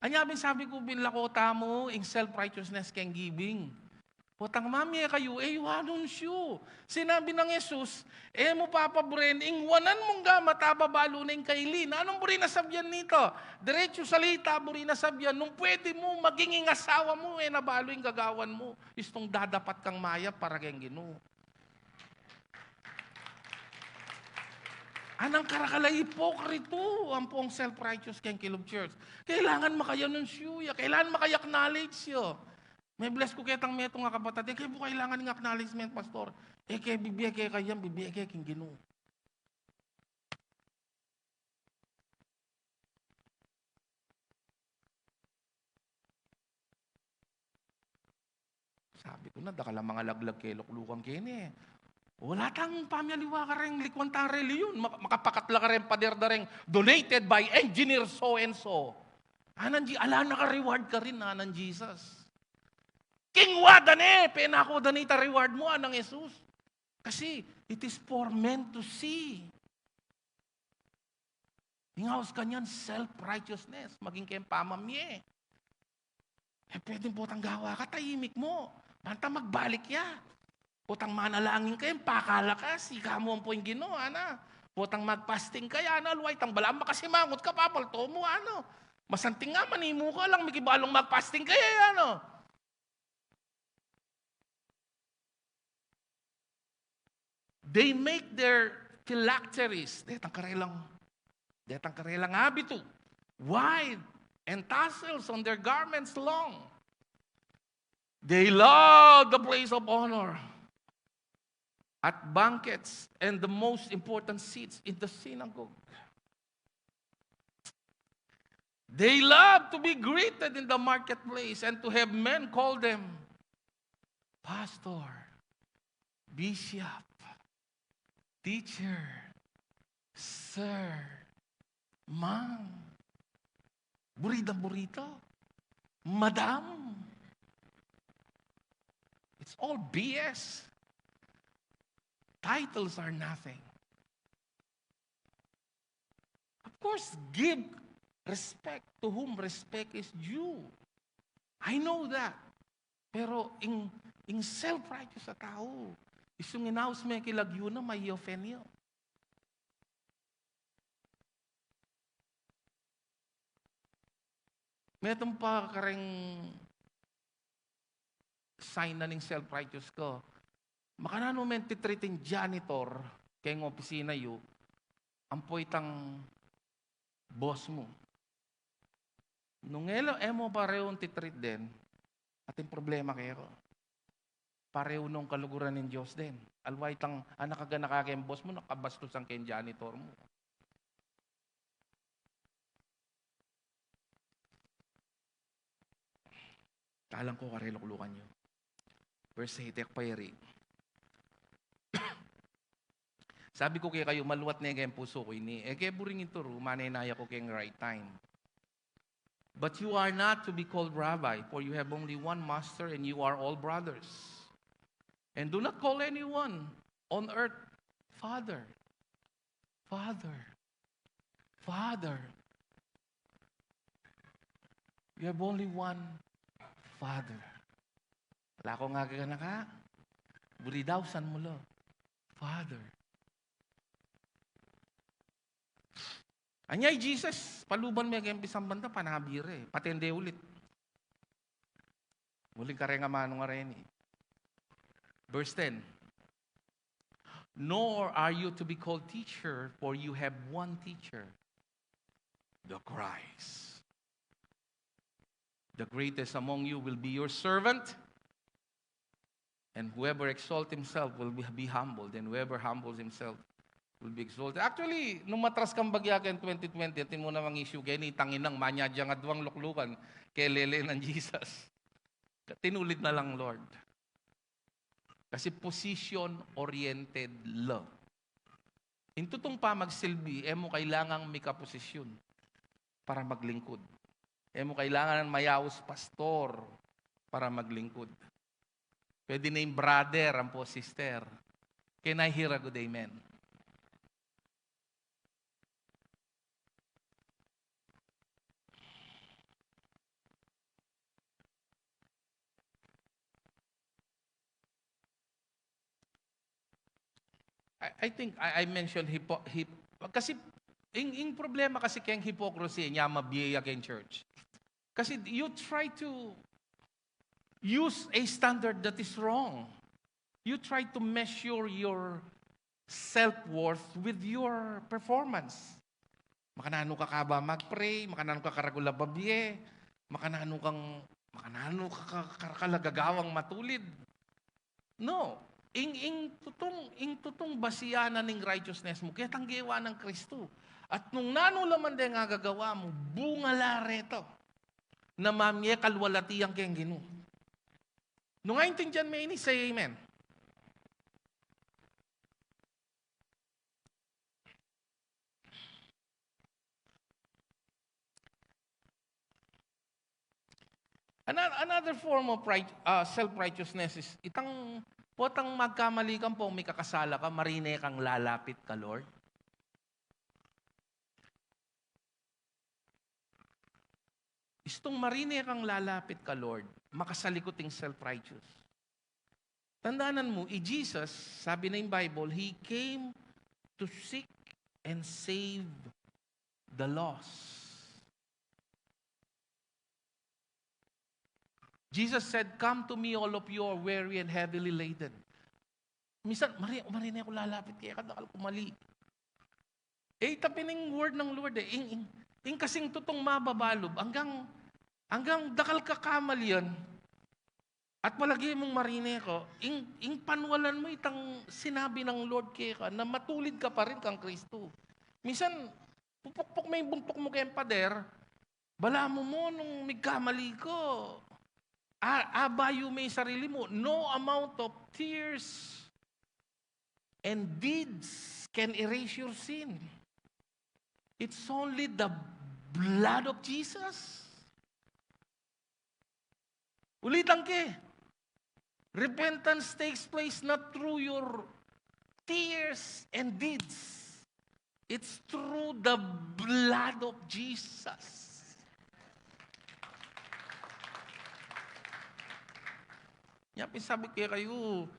Anya bin sabi ku, bin lako tamu ing self-righteousness keng giving. Potang mamie kayu, e yu anunsyu. Sinabi nang Jesus, "E mu papaburen ing wanan mung gamat a babalu na ing kaili." Nanung buri na sabian nita? Diretsu salita, buri na sabian, nung pwede mu, maging ing asawa mu, e na balu ing gagawan mu. Istung dadapat kang mayap para keng Ginu. Anang karakal a ipokritu ampong self-righteous keng kilub church. Kailangan makayanunsyu ya, kailangan maka-acknowledge ya. Me-bless ku ketang metung a kapatad, e ke pu kailangan ing acknowledgement, pastor. E ke bibie keka yan, bibie ke king Ginu. Sabi ku na, dakal a mangalaglag keluklukan keni e. Ala tang pamialiwa kareng likuan tang relihiyon, mak-, makapakat la kareng pader da reng donated by engineer so and so. Anan di, ala na ka reward karin, anan Jesus. Kingwa da ne, penako da ne ita reward mu, anang Jesus. Kasi, it is for men to see. Ing aus kanyan, self-righteousness, maging keng pamamie. E pwedeng potang gawa ka, taimik mu. Banta magbalik ya. Potang manalangin ka, ing pakalakas, ika mu ampo ing Ginu, ana. Potang mag-fasting ka, ana, luwa itang balamu makasimangot ka, papalto mu, ana. Masanting nga, manimu ka lang, mikibalung mag-fasting ka, e, ana. They make their phylacteries, detang karelang, detang karelang abitu, wide, and tassels on their garments long. They love the place of honor at banquets and the most important seats in the synagogue. They love to be greeted in the marketplace and to have men call them pastor, bishop, teacher, sir, ma'am. Buri dang buri ta, madam. It's all B S. Titles are nothing. Of course, give respect to whom respect is due. I know that. Pero ing, ing self-righteous a tau, isung inaus me kilagyu na, mai-offend ya. Metung pa kareng sign na ning self-righteous ka. Makananu me titreat ing janitor keng opisina yu ampo itang boss mu? Nung e la, e mu parehu titreat den, atin problema keka. Parehu nung kaluguran ning Dios den. Aliwa itang anak a ganaka keng boss mu, nakabastusan keng janitor mu. Talang ko kareng luklukan yu. Verse eight, e ku pa yari. Sabi ku kekayu, maluat ne keng pusu ku ini. E ke buring ituru, manenaya ku keng right time. But you are not to be called rabbi, for you have only one master, and you are all brothers. And do not call anyone on earth father. Father. Father. You have only one Father. Ala kang aga anak, buri da, san mu la? Father. Anya i Jesus, paluban me keng pisamban da, panabi re, patende ulit. Uling kareng amanu ngeni. Verse ten. Nor are you to be called teacher, for you have one teacher, the Christ. The greatest among you will be your servant, and whoever exalts himself will be, be humbled, and whoever humbles himself will be exalted. Actually, nung matras kang bagya keng twenty twenty, atin mu namang issue keni, tanginang manyadyang aduang luklukan, kelele nang Jesus. Tinulid na lang, Lord. Kasi position-oriented love. Ing tutung pamagsilbi, e mu kailangang mika posisyon para maglingkud. E mu kailangan mayaus pastor para maglingkud. Pwede na ing brother, ampo sister. Can I hear a good amen? I, I think I, I mentioned hypo-, hip-, kasi ing, ing problema kasi keng hypocrisy, nya mabie ya keng church. Kasi you try to use a standard that is wrong. You try to measure your self-worth with your performance. Makananu ka kaba mag-pray, makananu ka karagul a babie, makananu kang, makananu ka, ka, ka, karakal a gagawang matulid. No. Ing, ing tutung, ing tutung basian na ning righteousness mu, ketang gewa nang Kristu. At nung nanu la man deng agagawa mu, bunga la reta na mamie kalwalatian keng Ginu. Nung aintindian me ini, say amen. Ano-, another form of right-, ah, self-righteousness is itang, potang magkamali ka, ampo mikakasala ka, marine kang lalapit ka, Lord. Istung marine kang lalapit ka, Lord, makasalikut ing self-righteous. Tandanan mu, i Jesus, sabi na ing Bible, He came to seek and save the lost. Jesus said, "Come to me, all of you are weary and heavily laden." Minsan, mari-, marine ku lalapit keka, dakal ku mali. E, ita pin ing word nang Lord e. Ing, ing, ing kasing tutung mababalub, anggang, anggang dakal ka kamalian, at palagi mung marine ka, ing, ing panwalan mu itang sinabi nang Lord keka, na matulid ka pa rin kang Kristu. Minsan, pupukpuk me ing buntuk mu keng pader, balamu mu nung migkamali ka, a-, abayu me ing sarili mu. No amount of tears and deeds can erase your sin. It's only the blood of Jesus. Ulitan ke, repentance takes place not through your tears and deeds. It's through the blood of Jesus. Nya pin sabi ku kekayu,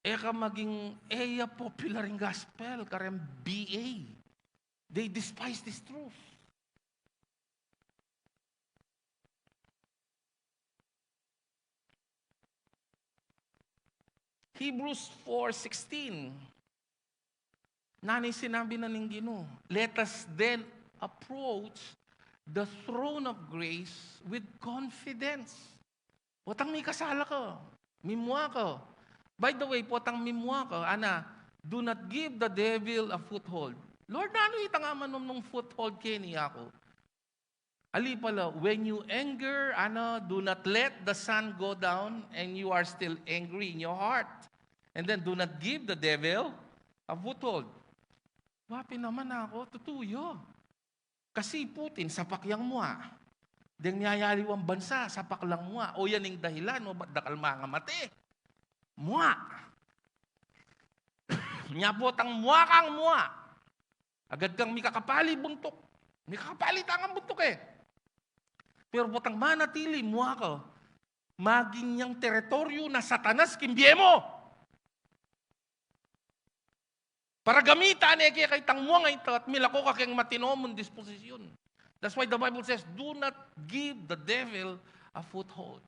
e ka maging, e ya popular ing gospel kareng B A. They despise this truth. Hebrews four sixteen. Nanu ing sinabi na ning Ginu? "Let us then approach the throne of grace with confidence." Potang mikasala ka, mimua ka. By the way, potang mimua ka, ana, do not give the devil a foothold. Lord, nanu itang amanung foothold keni aku? Ali pala, when you anger, ana, do not let the sun go down and you are still angry in your heart. And then do not give the devil a foothold. Wa pin naman aku, tutu ya. Kasi Putin, sapak yang mua. Deng miyayaliwang bansa, sapak lang mua. O yan ing dahilan, no, ba't dakal mangamate? Mua. Nya potang mua kang mua. Agad kang mikakapali buntuk. Mikakapali tangang buntuk e. Pero potang manatili, mua ka. Maging yang teritoryo na Satanas king bie mu. Para gamitan ne keka itang mua a ita at milako ka keng matinu mung disposisyun. That's why the Bible says, "Do not give the devil a foothold."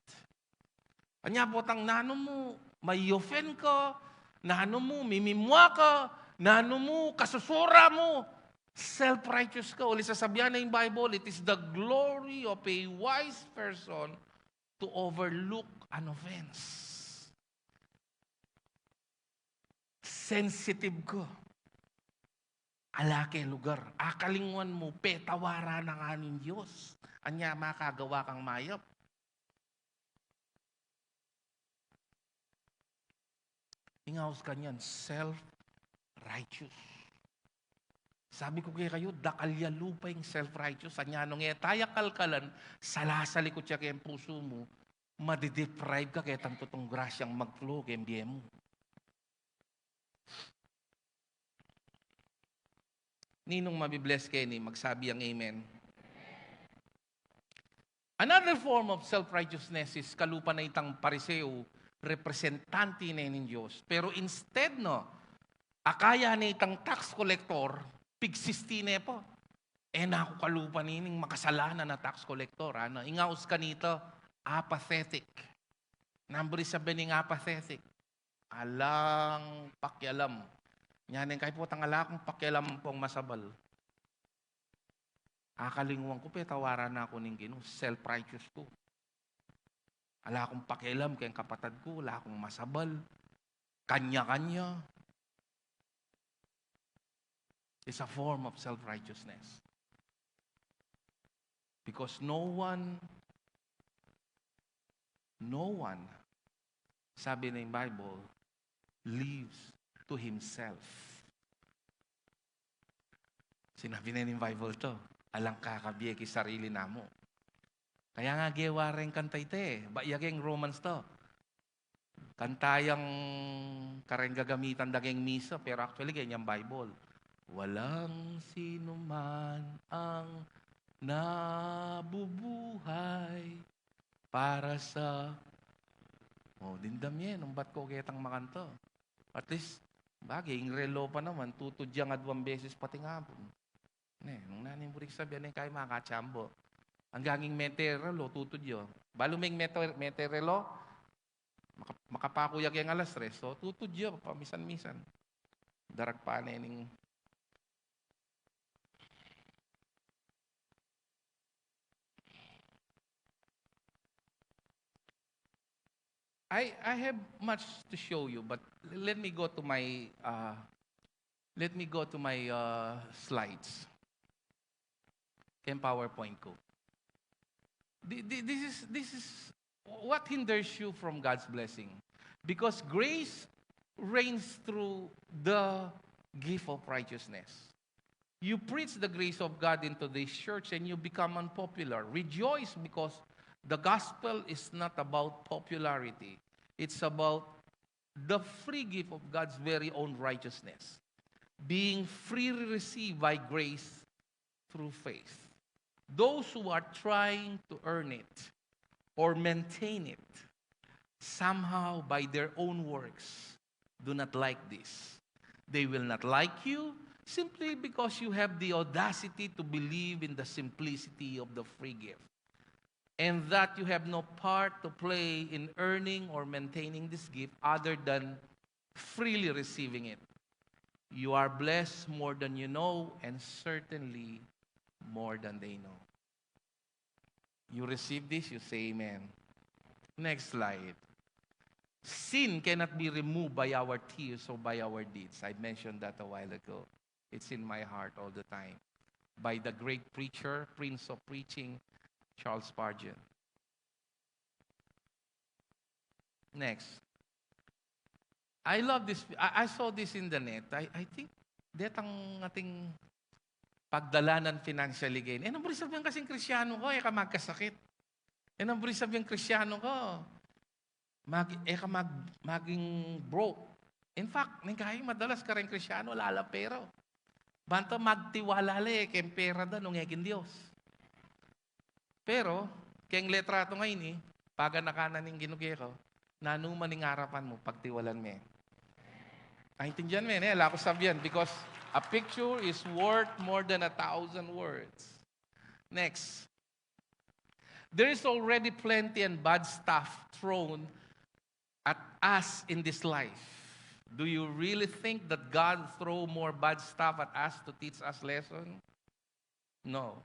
Anya potang nanu mu, mai-offend ka, nanu mu, mimimua ka, nanu mu, kasusura mu, self-righteous ka. Uli sasabian na ing Bible, "It is the glory of a wise person to overlook an offense." Sensitive ka. Ala ke lugar. Akalingwan mu, petawaran na ka ning Dios. Anya makagawa kang mayap. Ing aus kanyan, self-righteous. Sabi ku kekayu, dakal ya lupa ing self-righteous. Anya nung e taya kalkalan, salasalikut ya keng pusu mu, madideprive ka ketang tutung grasyang mag-flow keng bie mu. Ninung mabi-bless keni, magsabi yang amen. Another form of self-righteousness is kalupa na itang Pariseo, representante ne ning Dios. Pero instead, no, akaya ne itang tax collector, pigsisti ne pa. E na ku kalupa nining makasalanan a tax collector, ano? Ing aus kanita, apathetic. Nanu buri sabyan ning apathetic? Alang pakialam. Nya ne ing kaybat potang ala kung pakialam pung masabal. Akalingwan ku, petawaran na ku ning Ginu, self-righteous ku. Ala kung pakialam keng kapatad ku, ala kung masabal. Kanya-kanya. It's a form of self-righteousness. Because no one, no one, sabi ning Bible, lives to himself. Sinabi ne ning Bible to, alang kakabie king sarili namu. Kaya nga gewa reng kanta ita e, ba ya keng Romans to. Kanta yang kareng gagamitan da keng misa, pero actually keng Bible. Walang sinuman ang nabubuhay para sa, o, dimdam ye nung bat ko ketang makanta. At least, bagay, ing relo pa naman, tutud yang aduang beses pating apun. Ne, nung nanu ing buri sabyan, e kaya makachambo. Anggang ing mete relo, tutud ya. Balu meng mete, mete relo, maka-, makapaku ya keng alas tres, so tutud ya pamisan-misan. Darag pa ne ning I, I have much to show you, but let me go to my, uh, let me go to my, uh, slides. Keng PowerPoint ku. Thi-, thi-, this is, this is what hinders you from God's blessing. Because grace reigns through the gift of righteousness. You preach the grace of God into this church and you become unpopular. Rejoice, because the gospel is not about popularity. It's about the free gift of God's very own righteousness, being freely received by grace through faith. Those who are trying to earn it or maintain it somehow by their own works do not like this. They will not like you simply because you have the audacity to believe in the simplicity of the free gift, and that you have no part to play in earning or maintaining this gift other than freely receiving it. You are blessed more than you know, and certainly more than they know. You receive this, you say amen. Next slide. Sin cannot be removed by our tears or by our deeds. I mentioned that a while ago. It's in my heart all the time. By the great preacher, Prince of Preaching, Charles Spurgeon. Next. I love this. I, I saw this in the net. I, I think detang ating pagdalanan financially gain. E nang buri sabian kasing Kristiano ka, e ka magkasakit. E nang buri sabian Kristiano ka, mag-, e ka mag-, maging broke. In fact, ning kayi madalas kareng Kristiano, ala lang pera. Banta magtiwala la e keng pera da nung e king Dios. Pero keng litratu ngeni, paganakan na ning Ginu keka, nanu man ing arapan mu, pagtiwalan me. Aintindian me, ne? Ala ku sabian, because a picture is worth more than a thousand words. Next. There is already plenty and bad stuff thrown at us in this life. Do you really think that God throw more bad stuff at us to teach us lesson? No.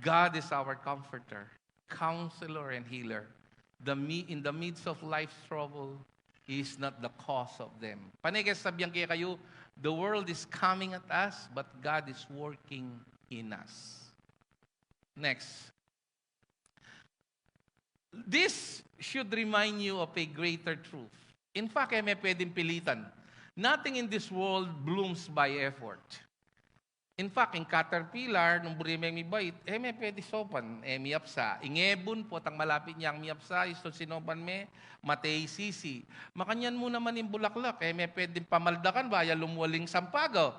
God is our comforter, counselor, and healer. The mi-, in the midst of life's trouble, He is not the cause of them. Pane ke sabian ke kayu, the world is coming at us, but God is working in us. Next. This should remind you of a greater truth. In fact, e me pwedeng pilitan. Nothing in this world blooms by effort. In fact, ing caterpillar, nung buri meng mibait, e me pwede saupan, e miyapsa. Ing ebun, potang malapit yang miyapsa, istu sinaupan me, mate i sisi. Makanyan mu naman ing bulaklak, e me pwedeng pamaldakan, baya lumwal ing sampaga.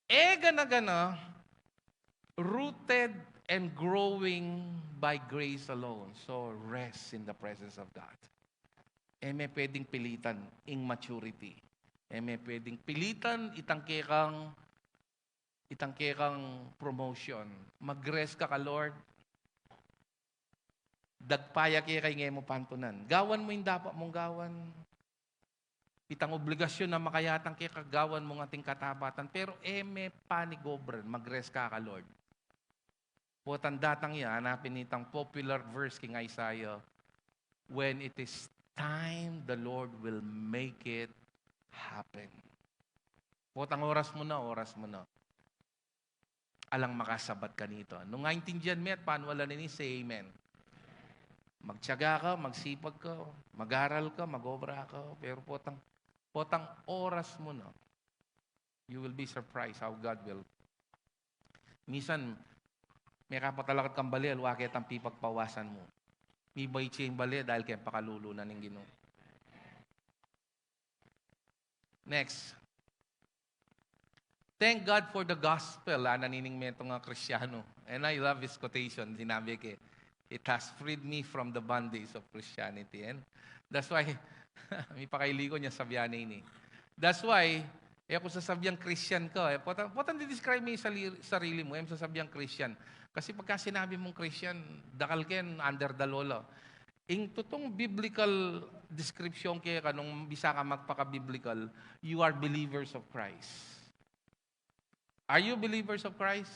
E gana-gana, rooted and growing by grace alone. So, rest in the presence of God. E me pwedeng pilitan ing maturity. E me pwedeng pilitan itang kekang, itang kekang promotion. Mag-rest ka ka Lord. Dagpa ya keka ing e mu pantunan. Gawan mu ing dapat mung gawan. Itang obligasyun a makayatang keka, gawan mung ating katapatan, pero e me panigobran, mag-rest ka ka Lord. Potang datang ya, hanapin itang popular verse king Isaiah, "When it is time, the Lord will make it happen." Potang oras mu na, oras mu na. Alang makasabat kanita. Nung aintindian me at paniwalan ini, say amen. Magtiyaga ka, magsipag ka, mag-aral ka, mag-obra ka, pero potang, potang oras mu na. You will be surprised how God will. Minsan, mekapatalakat kang bale, alu ke tang pipagpawasan mu. Mibait ya ing bale dahil keng pakalulu na ning Ginu. Next. Thank God for the gospel, ah, nanu ning metung a Kristiano. And I love his quotation. Sinabi ke, "It has freed me from the bondage of Christianity." And that's why, mipakailiko niya sabian ini. That's why, e ku sasabian Christian ka. E, potang, potang di-describe mu ing sali-, sarili mu, e mu sasabian Christian. Kasi pagka sinabi mung Christian, dakal ken under the law la. Ing tutung biblical description keka nung bisa ka magpaka-biblical, you are believers of Christ. Are you believers of Christ?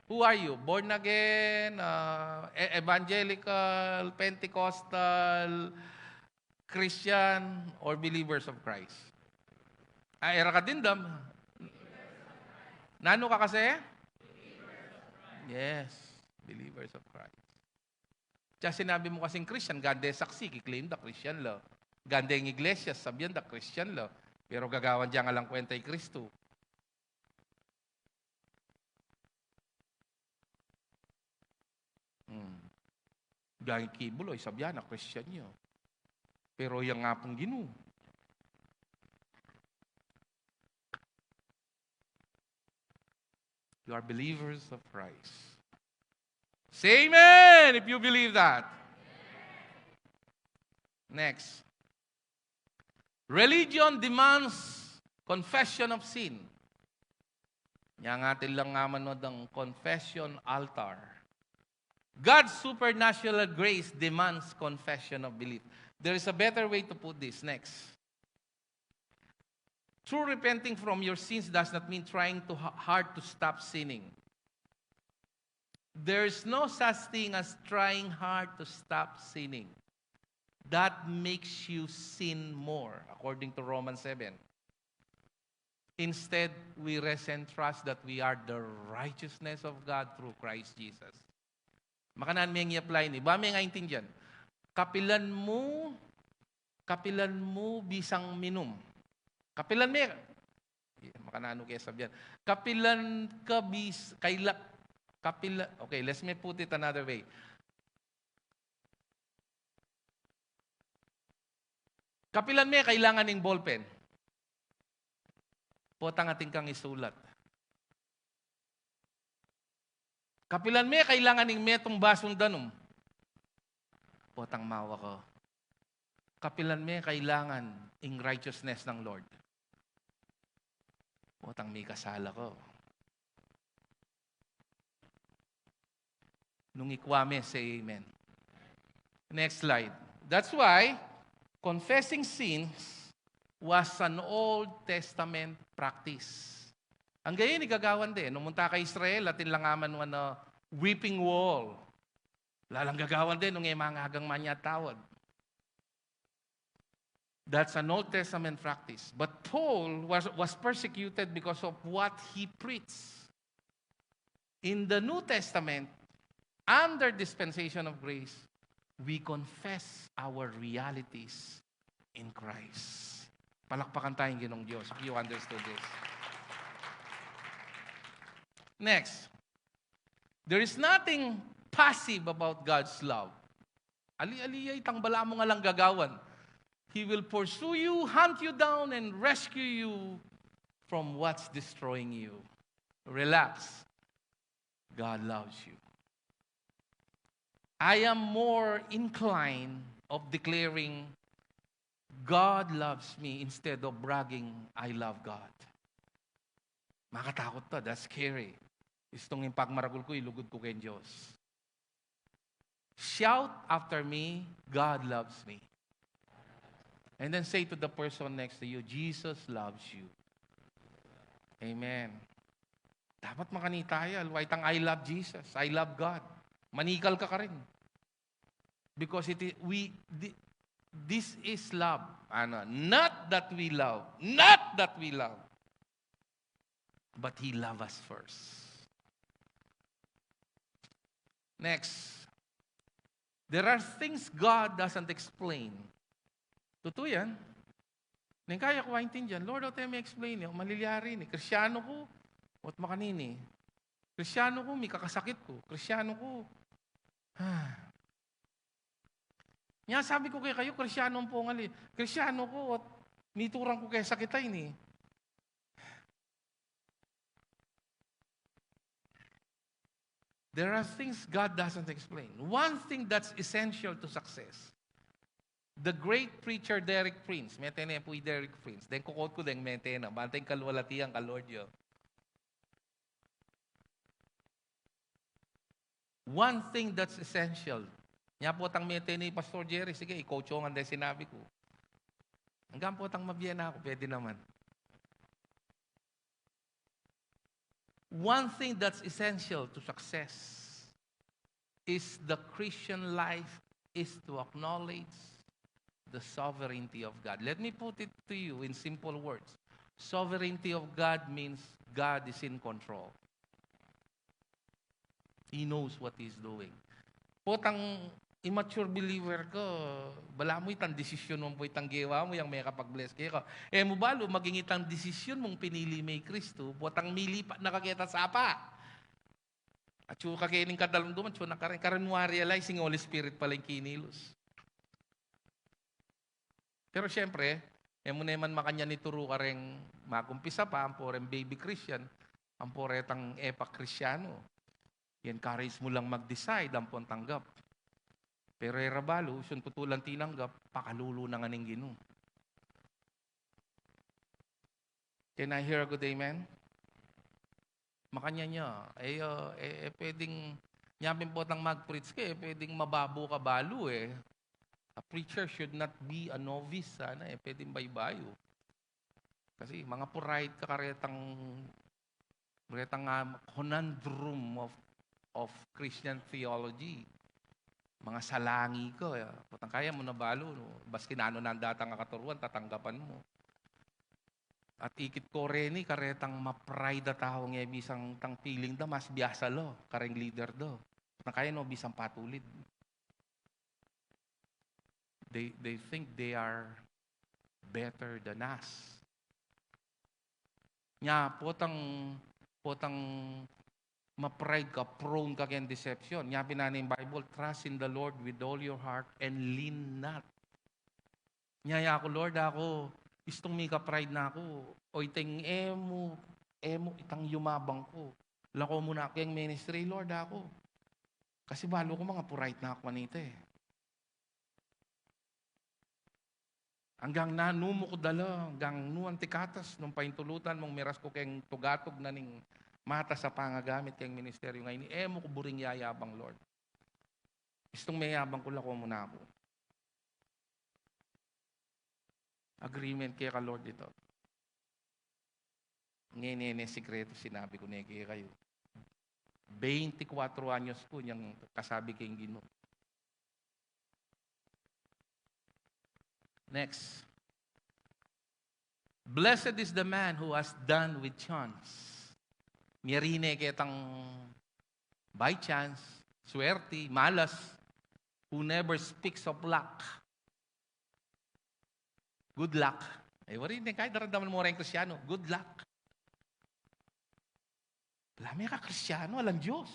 Who are you? Born again, uh, e-, evangelical, Pentecostal, Christian, or believers of Christ? Ah, e ra ka dimdam. Nanu ka kasi? Yes, believers of Christ. Kaya sinabi mu kasing Christian, gande saksi, kiklaim da Christian la. Gande ing iglesia, sabian da Christian la. Pero gagawan dang alang kwenta i Kristu. Hmm. Dahil kibul, o, sabian na Christian ya. Pero yang nga pung Ginu. You are believers of Christ. Say amen if you believe that. Next. Religion demands confession of sin. Yang atin lang naman no dang confession altar. God's supernatural grace demands confession of belief. There is a better way to put this. Next. True repenting from your sins does not mean trying too ha-, hard to stop sinning. There's no such thing as trying hard to stop sinning. That makes you sin more, according to Romans seven. Instead, we rest and trust that we are the righteousness of God through Christ Jesus. Makanyan meng i-apply ini. Ba meng aintindian? Kapilan mu, kapilan mu bisang minum? Kapilan me, Makananu ke sabian. Kapilan ka bis, kaila, kapila, okay, let me put it another way. Kapilan me kailangan ing ballpen? Potang atin kang isulat. Kapilan me kailangan ing metung basung danum? Potang mawa ko. Kapilan me kailangan ing righteousness ng Lord? Potang mikasala ko. Nung ikwa me, say amen. Next slide. That's why confessing sins was an Old Testament practice. Anggayan, igagawan de, nung munta ka Israel, atin la nga man wana weeping wall. Lalang gagawan de, nung e mangagang manyatawad. That's an Old Testament practice. But Paul was, was persecuted because of what he preached. In the New Testament, under dispensation of grace, we confess our realities in Christ. Palakpakan tayong Ginong Diyos if you understood this. Next, there is nothing passive about God's love. Ali-ali ya itang balamu nga lang gagawan. He will pursue you, hunt you down, and rescue you from what's destroying you. Relax. God loves you. I am more inclined of declaring, "God loves me," instead of bragging, "I love God." Makatakut ta, that's scary. Istung ing pagmaragul ku, ilugud ku keng Diyos. Shout after me, "God loves me." And then say to the person next to you, "Jesus loves you." Amen. Dapat makanita ya, luwa itang "I love Jesus, I love God." Manikal ka karin. Because it is, we, thi-, this is love. Ano, not that we love, not that we love, but He loved us first. Next. There are things God doesn't explain. Totoo yan. Neng kaya ku aintindian, "Lord, o te me explain ya, malilyari ini. Kristiano ku, o't makanini. Kristiano ku, mikakasakit ku. Kristiano ku." Nya sabi ku kekayu, Kristiano ampong ali. Kristiano ku, o't miturang ku keng sakit a ini. There are things God doesn't explain. One thing that's essential to success. The great preacher Derek Prince, mete ne pu i Derek Prince. Deng kukot ku deng mete na, banteng kaluwalhatian ka Lord ya. One thing that's essential. Nya potang mete ne i Pastor Jerry, sige, ikotsyongan deng sinabi ku. Anggang potang mabie na ku, pwede naman. One thing that's essential to success is the Christian life is to acknowledge the sovereignty of God. Let me put it to you in simple words. Sovereignty of God means God is in control. He knows what He's doing. Potang immature believer ka, balamu itang desisyon mu pu itang gewa mu yang mekapag-bless keka. E mu balu, maging itang desisyon mung pinili me i Kristu, potang mili pa na ka keta sapa. Atsu ka kening kadalumduman, atsu na karin, karin mu a-realize ing Holy Spirit pala ing kinilus. Pero siyempre, e mu ne man makanyan ituru kareng makumpisa pa, ampo reng baby Christian, ampo retang e pa Kristiano. I-encourage mu lang mag-decide ampong tanggap. Pero e ra balu, isun tutu lang tinanggap, pakalulu na ngan ning Ginu. Can I hear a good amen? Makanyan ya, e, ah, e, e pwedeng, nya pin potang mag-preach ka, e pwedeng mababo ka balu e. A preacher should not be a novice, sana e, pwedeng baybayu. Kasi manga-pride ka karetang, karetang, ah, conundrum of, of Christian theology. Manga salangi ka, e. Potang kaya mu na balu, no? Baski nanu nang datang a katuruan, tatanggapan mu. At ikit ko reni, karetang ma-pride a tau nge bisang tang feeling da mas biasa lo kareng leader do. Na kaya no bisang patulid. They, they think they are better than us. Nya, potang, potang ma-pride ka, prone ka keng deception. Nya pin ing Bible, "Trust in the Lord with all your heart and lean not." Nya, ya ku, "Lord, aku, istung mika-pride na ku. O itang e mu, e mu itang yumabang ku. Lako mu na keng ministry, Lord, aku. Kasi balu ku mangapu-pride na ku kanita e." Anggang nanu mu ku dala, anggang nu anti katas nung paintulutan mung miras ku keng tugatug na ning matas a pangagamit keng ministeryu ngeni, e mu ku buring yayabang, Lord. Istung meyabang ku, lako mu na ku. Agreement keka Lord ita. Ngeni, e ne sikretu sinabi ku ne kekayu. Beintikwatro anyos ku nyang kasabi keng Ginu. Next. "Blessed is the man who has done with chance." Miyari ne ketang by chance, swerte, malas, "who never speaks of luck." Good luck. E, wari ne, kaya daramdaman mu reng Kristiyanu, good luck. Ala, meka Kristiyanu, alang Diyos.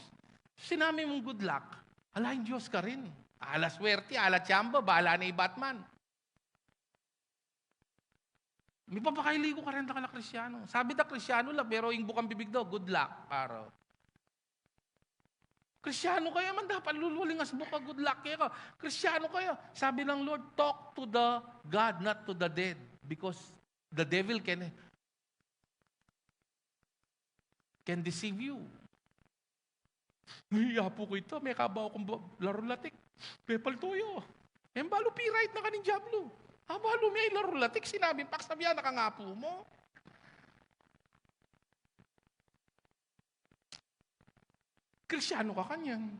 Sinabi mung good luck, ala ing Diyos karin. Ala swerte, ala tsamba, bala ne i Batman. Mipapakaili ku karin dakal a Kristiyanu. Sabi da Kristiyanu la, pero ing bukang bibig da, good luck, paro. Kristiyanu ka ya, man dapat lulwal ing asbuk a good luck keka. Kristiyanu ka ya. Sabi nang Lord, "Talk to the God, not to the dead, because the devil can, can deceive you." "Ay, Apu ku ita, mekaba kung ba-, larung latik. Pepalto ya." E balu, pi-right na ka ning dyablu. A, balu me larung latik, sinabi, paksabian na kang Apu mu. Kristiyanu ka kanyan.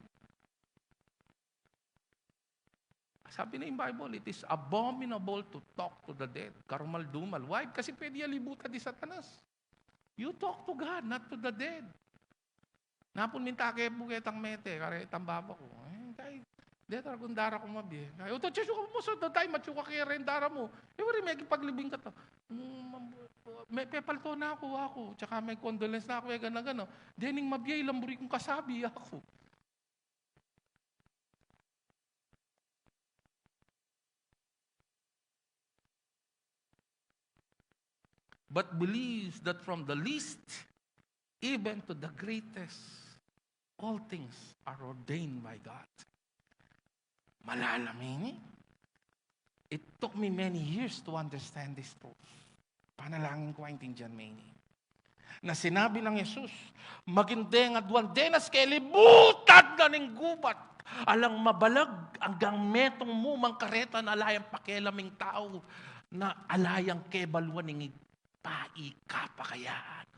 Sabi na ing Bible, "It is abominable to talk to the dead." Karumal-dumal. Why? Kasi pwede ya libutan di Satanas. You talk to God, not to the dead. Napun minta ke pu ketang mete, kare itang baba ku. E, kay, deta ragundara ku mabie. Kay, "Uto, Chesu ka pumusot, do tayo, matsu ka kere ing dara mu." E, wari, mekipaglibing ka to. Mm, me-, pepalto na ku, aku. Tsaka me-condolence na ku, e gana-gana. Dening mabie, ilang buri kung kasabi, aku. But believes that from the least even to the greatest, all things are ordained by God. Malalam ini. It took me many years to understand this truth. Panalangin ku, aintindian me ini. Na sinabi nang Jesus, "Maging deng aduan denas kelibutan na ning gubat, alang mabalag anggang metung mu mang kareta na ala yang pakialam ing tau, na ala yang kebaluan ning paikapakayaan."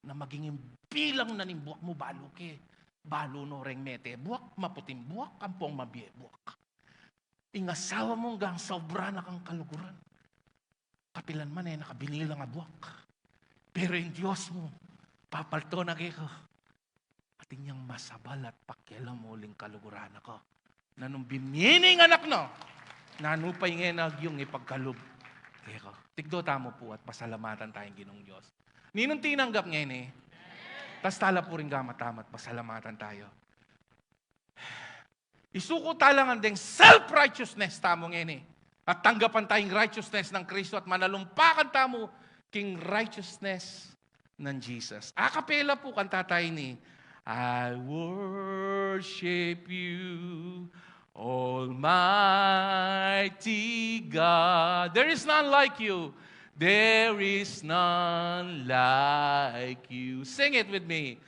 Na maging ing bilang na ning buak mu balu ke, balu no reng mete buak, maputing buak, ampong mabie buak. Ing asawa mu anggang sobra na kang kaluguran. Kapilan man e na ka binilang a buak. Pero ing Dios mu, papalto na keka. Atin yang masabal at pakialam uling kaluguran na ka. Nanung bimye ne ing anak na, nanu pa ing e na agyung ipagkalub keka. Tigdo tamu pu at pasalamatan taya ing Ginung Dios. Ninung tinanggap ngeni, tas tala pu ring gamat tamu at pasalamatan taya. Isuku tala ngan deng self-righteousness tamu ngeni. At tanggapan taya ing righteousness nang Kristo at manalumpakan tamu king righteousness nang Jesus. A capella pu, kanta taya ini. "I worship you, Almighty God. There is none like you. There is none like you." Sing it with me.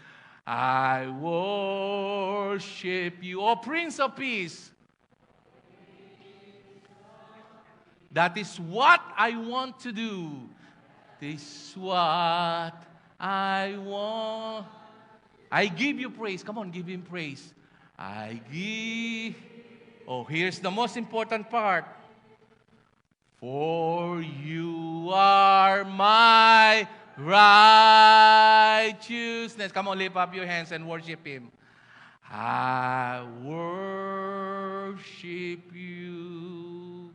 "I worship you, O Prince of Peace. That is what I want to do. This is what I want. I give you praise." Come on, give him praise. I give. Oh, here's the most important part. "For you are my righteousness." Come on, lift up your hands and worship Him. "I worship you,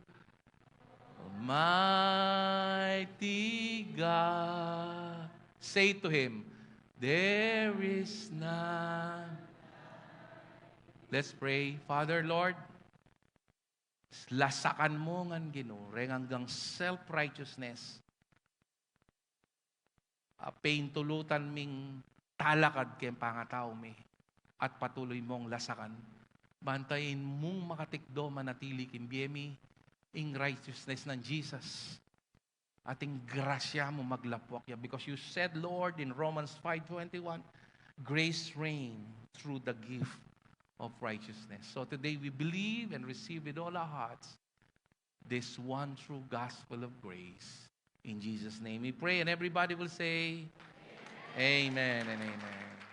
Almighty God. Say to him, "There is none." Let's pray. Father, Lord, lasakan mu ngan, Ginu, reng anggang self-righteousness a paintulutan ming talakad keng pangatau mi, at patuloy mung lasakan. Ban ta ing mung makatikdo manatili king bie mi ing righteousness nang Jesus. At ing grasya mu maglapuak ya. Because you said, Lord, in Romans five twenty-one, "Grace reign through the gift of righteousness." So today we believe and receive with all our hearts this one true gospel of grace. In Jesus' name we pray, and everybody will say, "Amen and amen."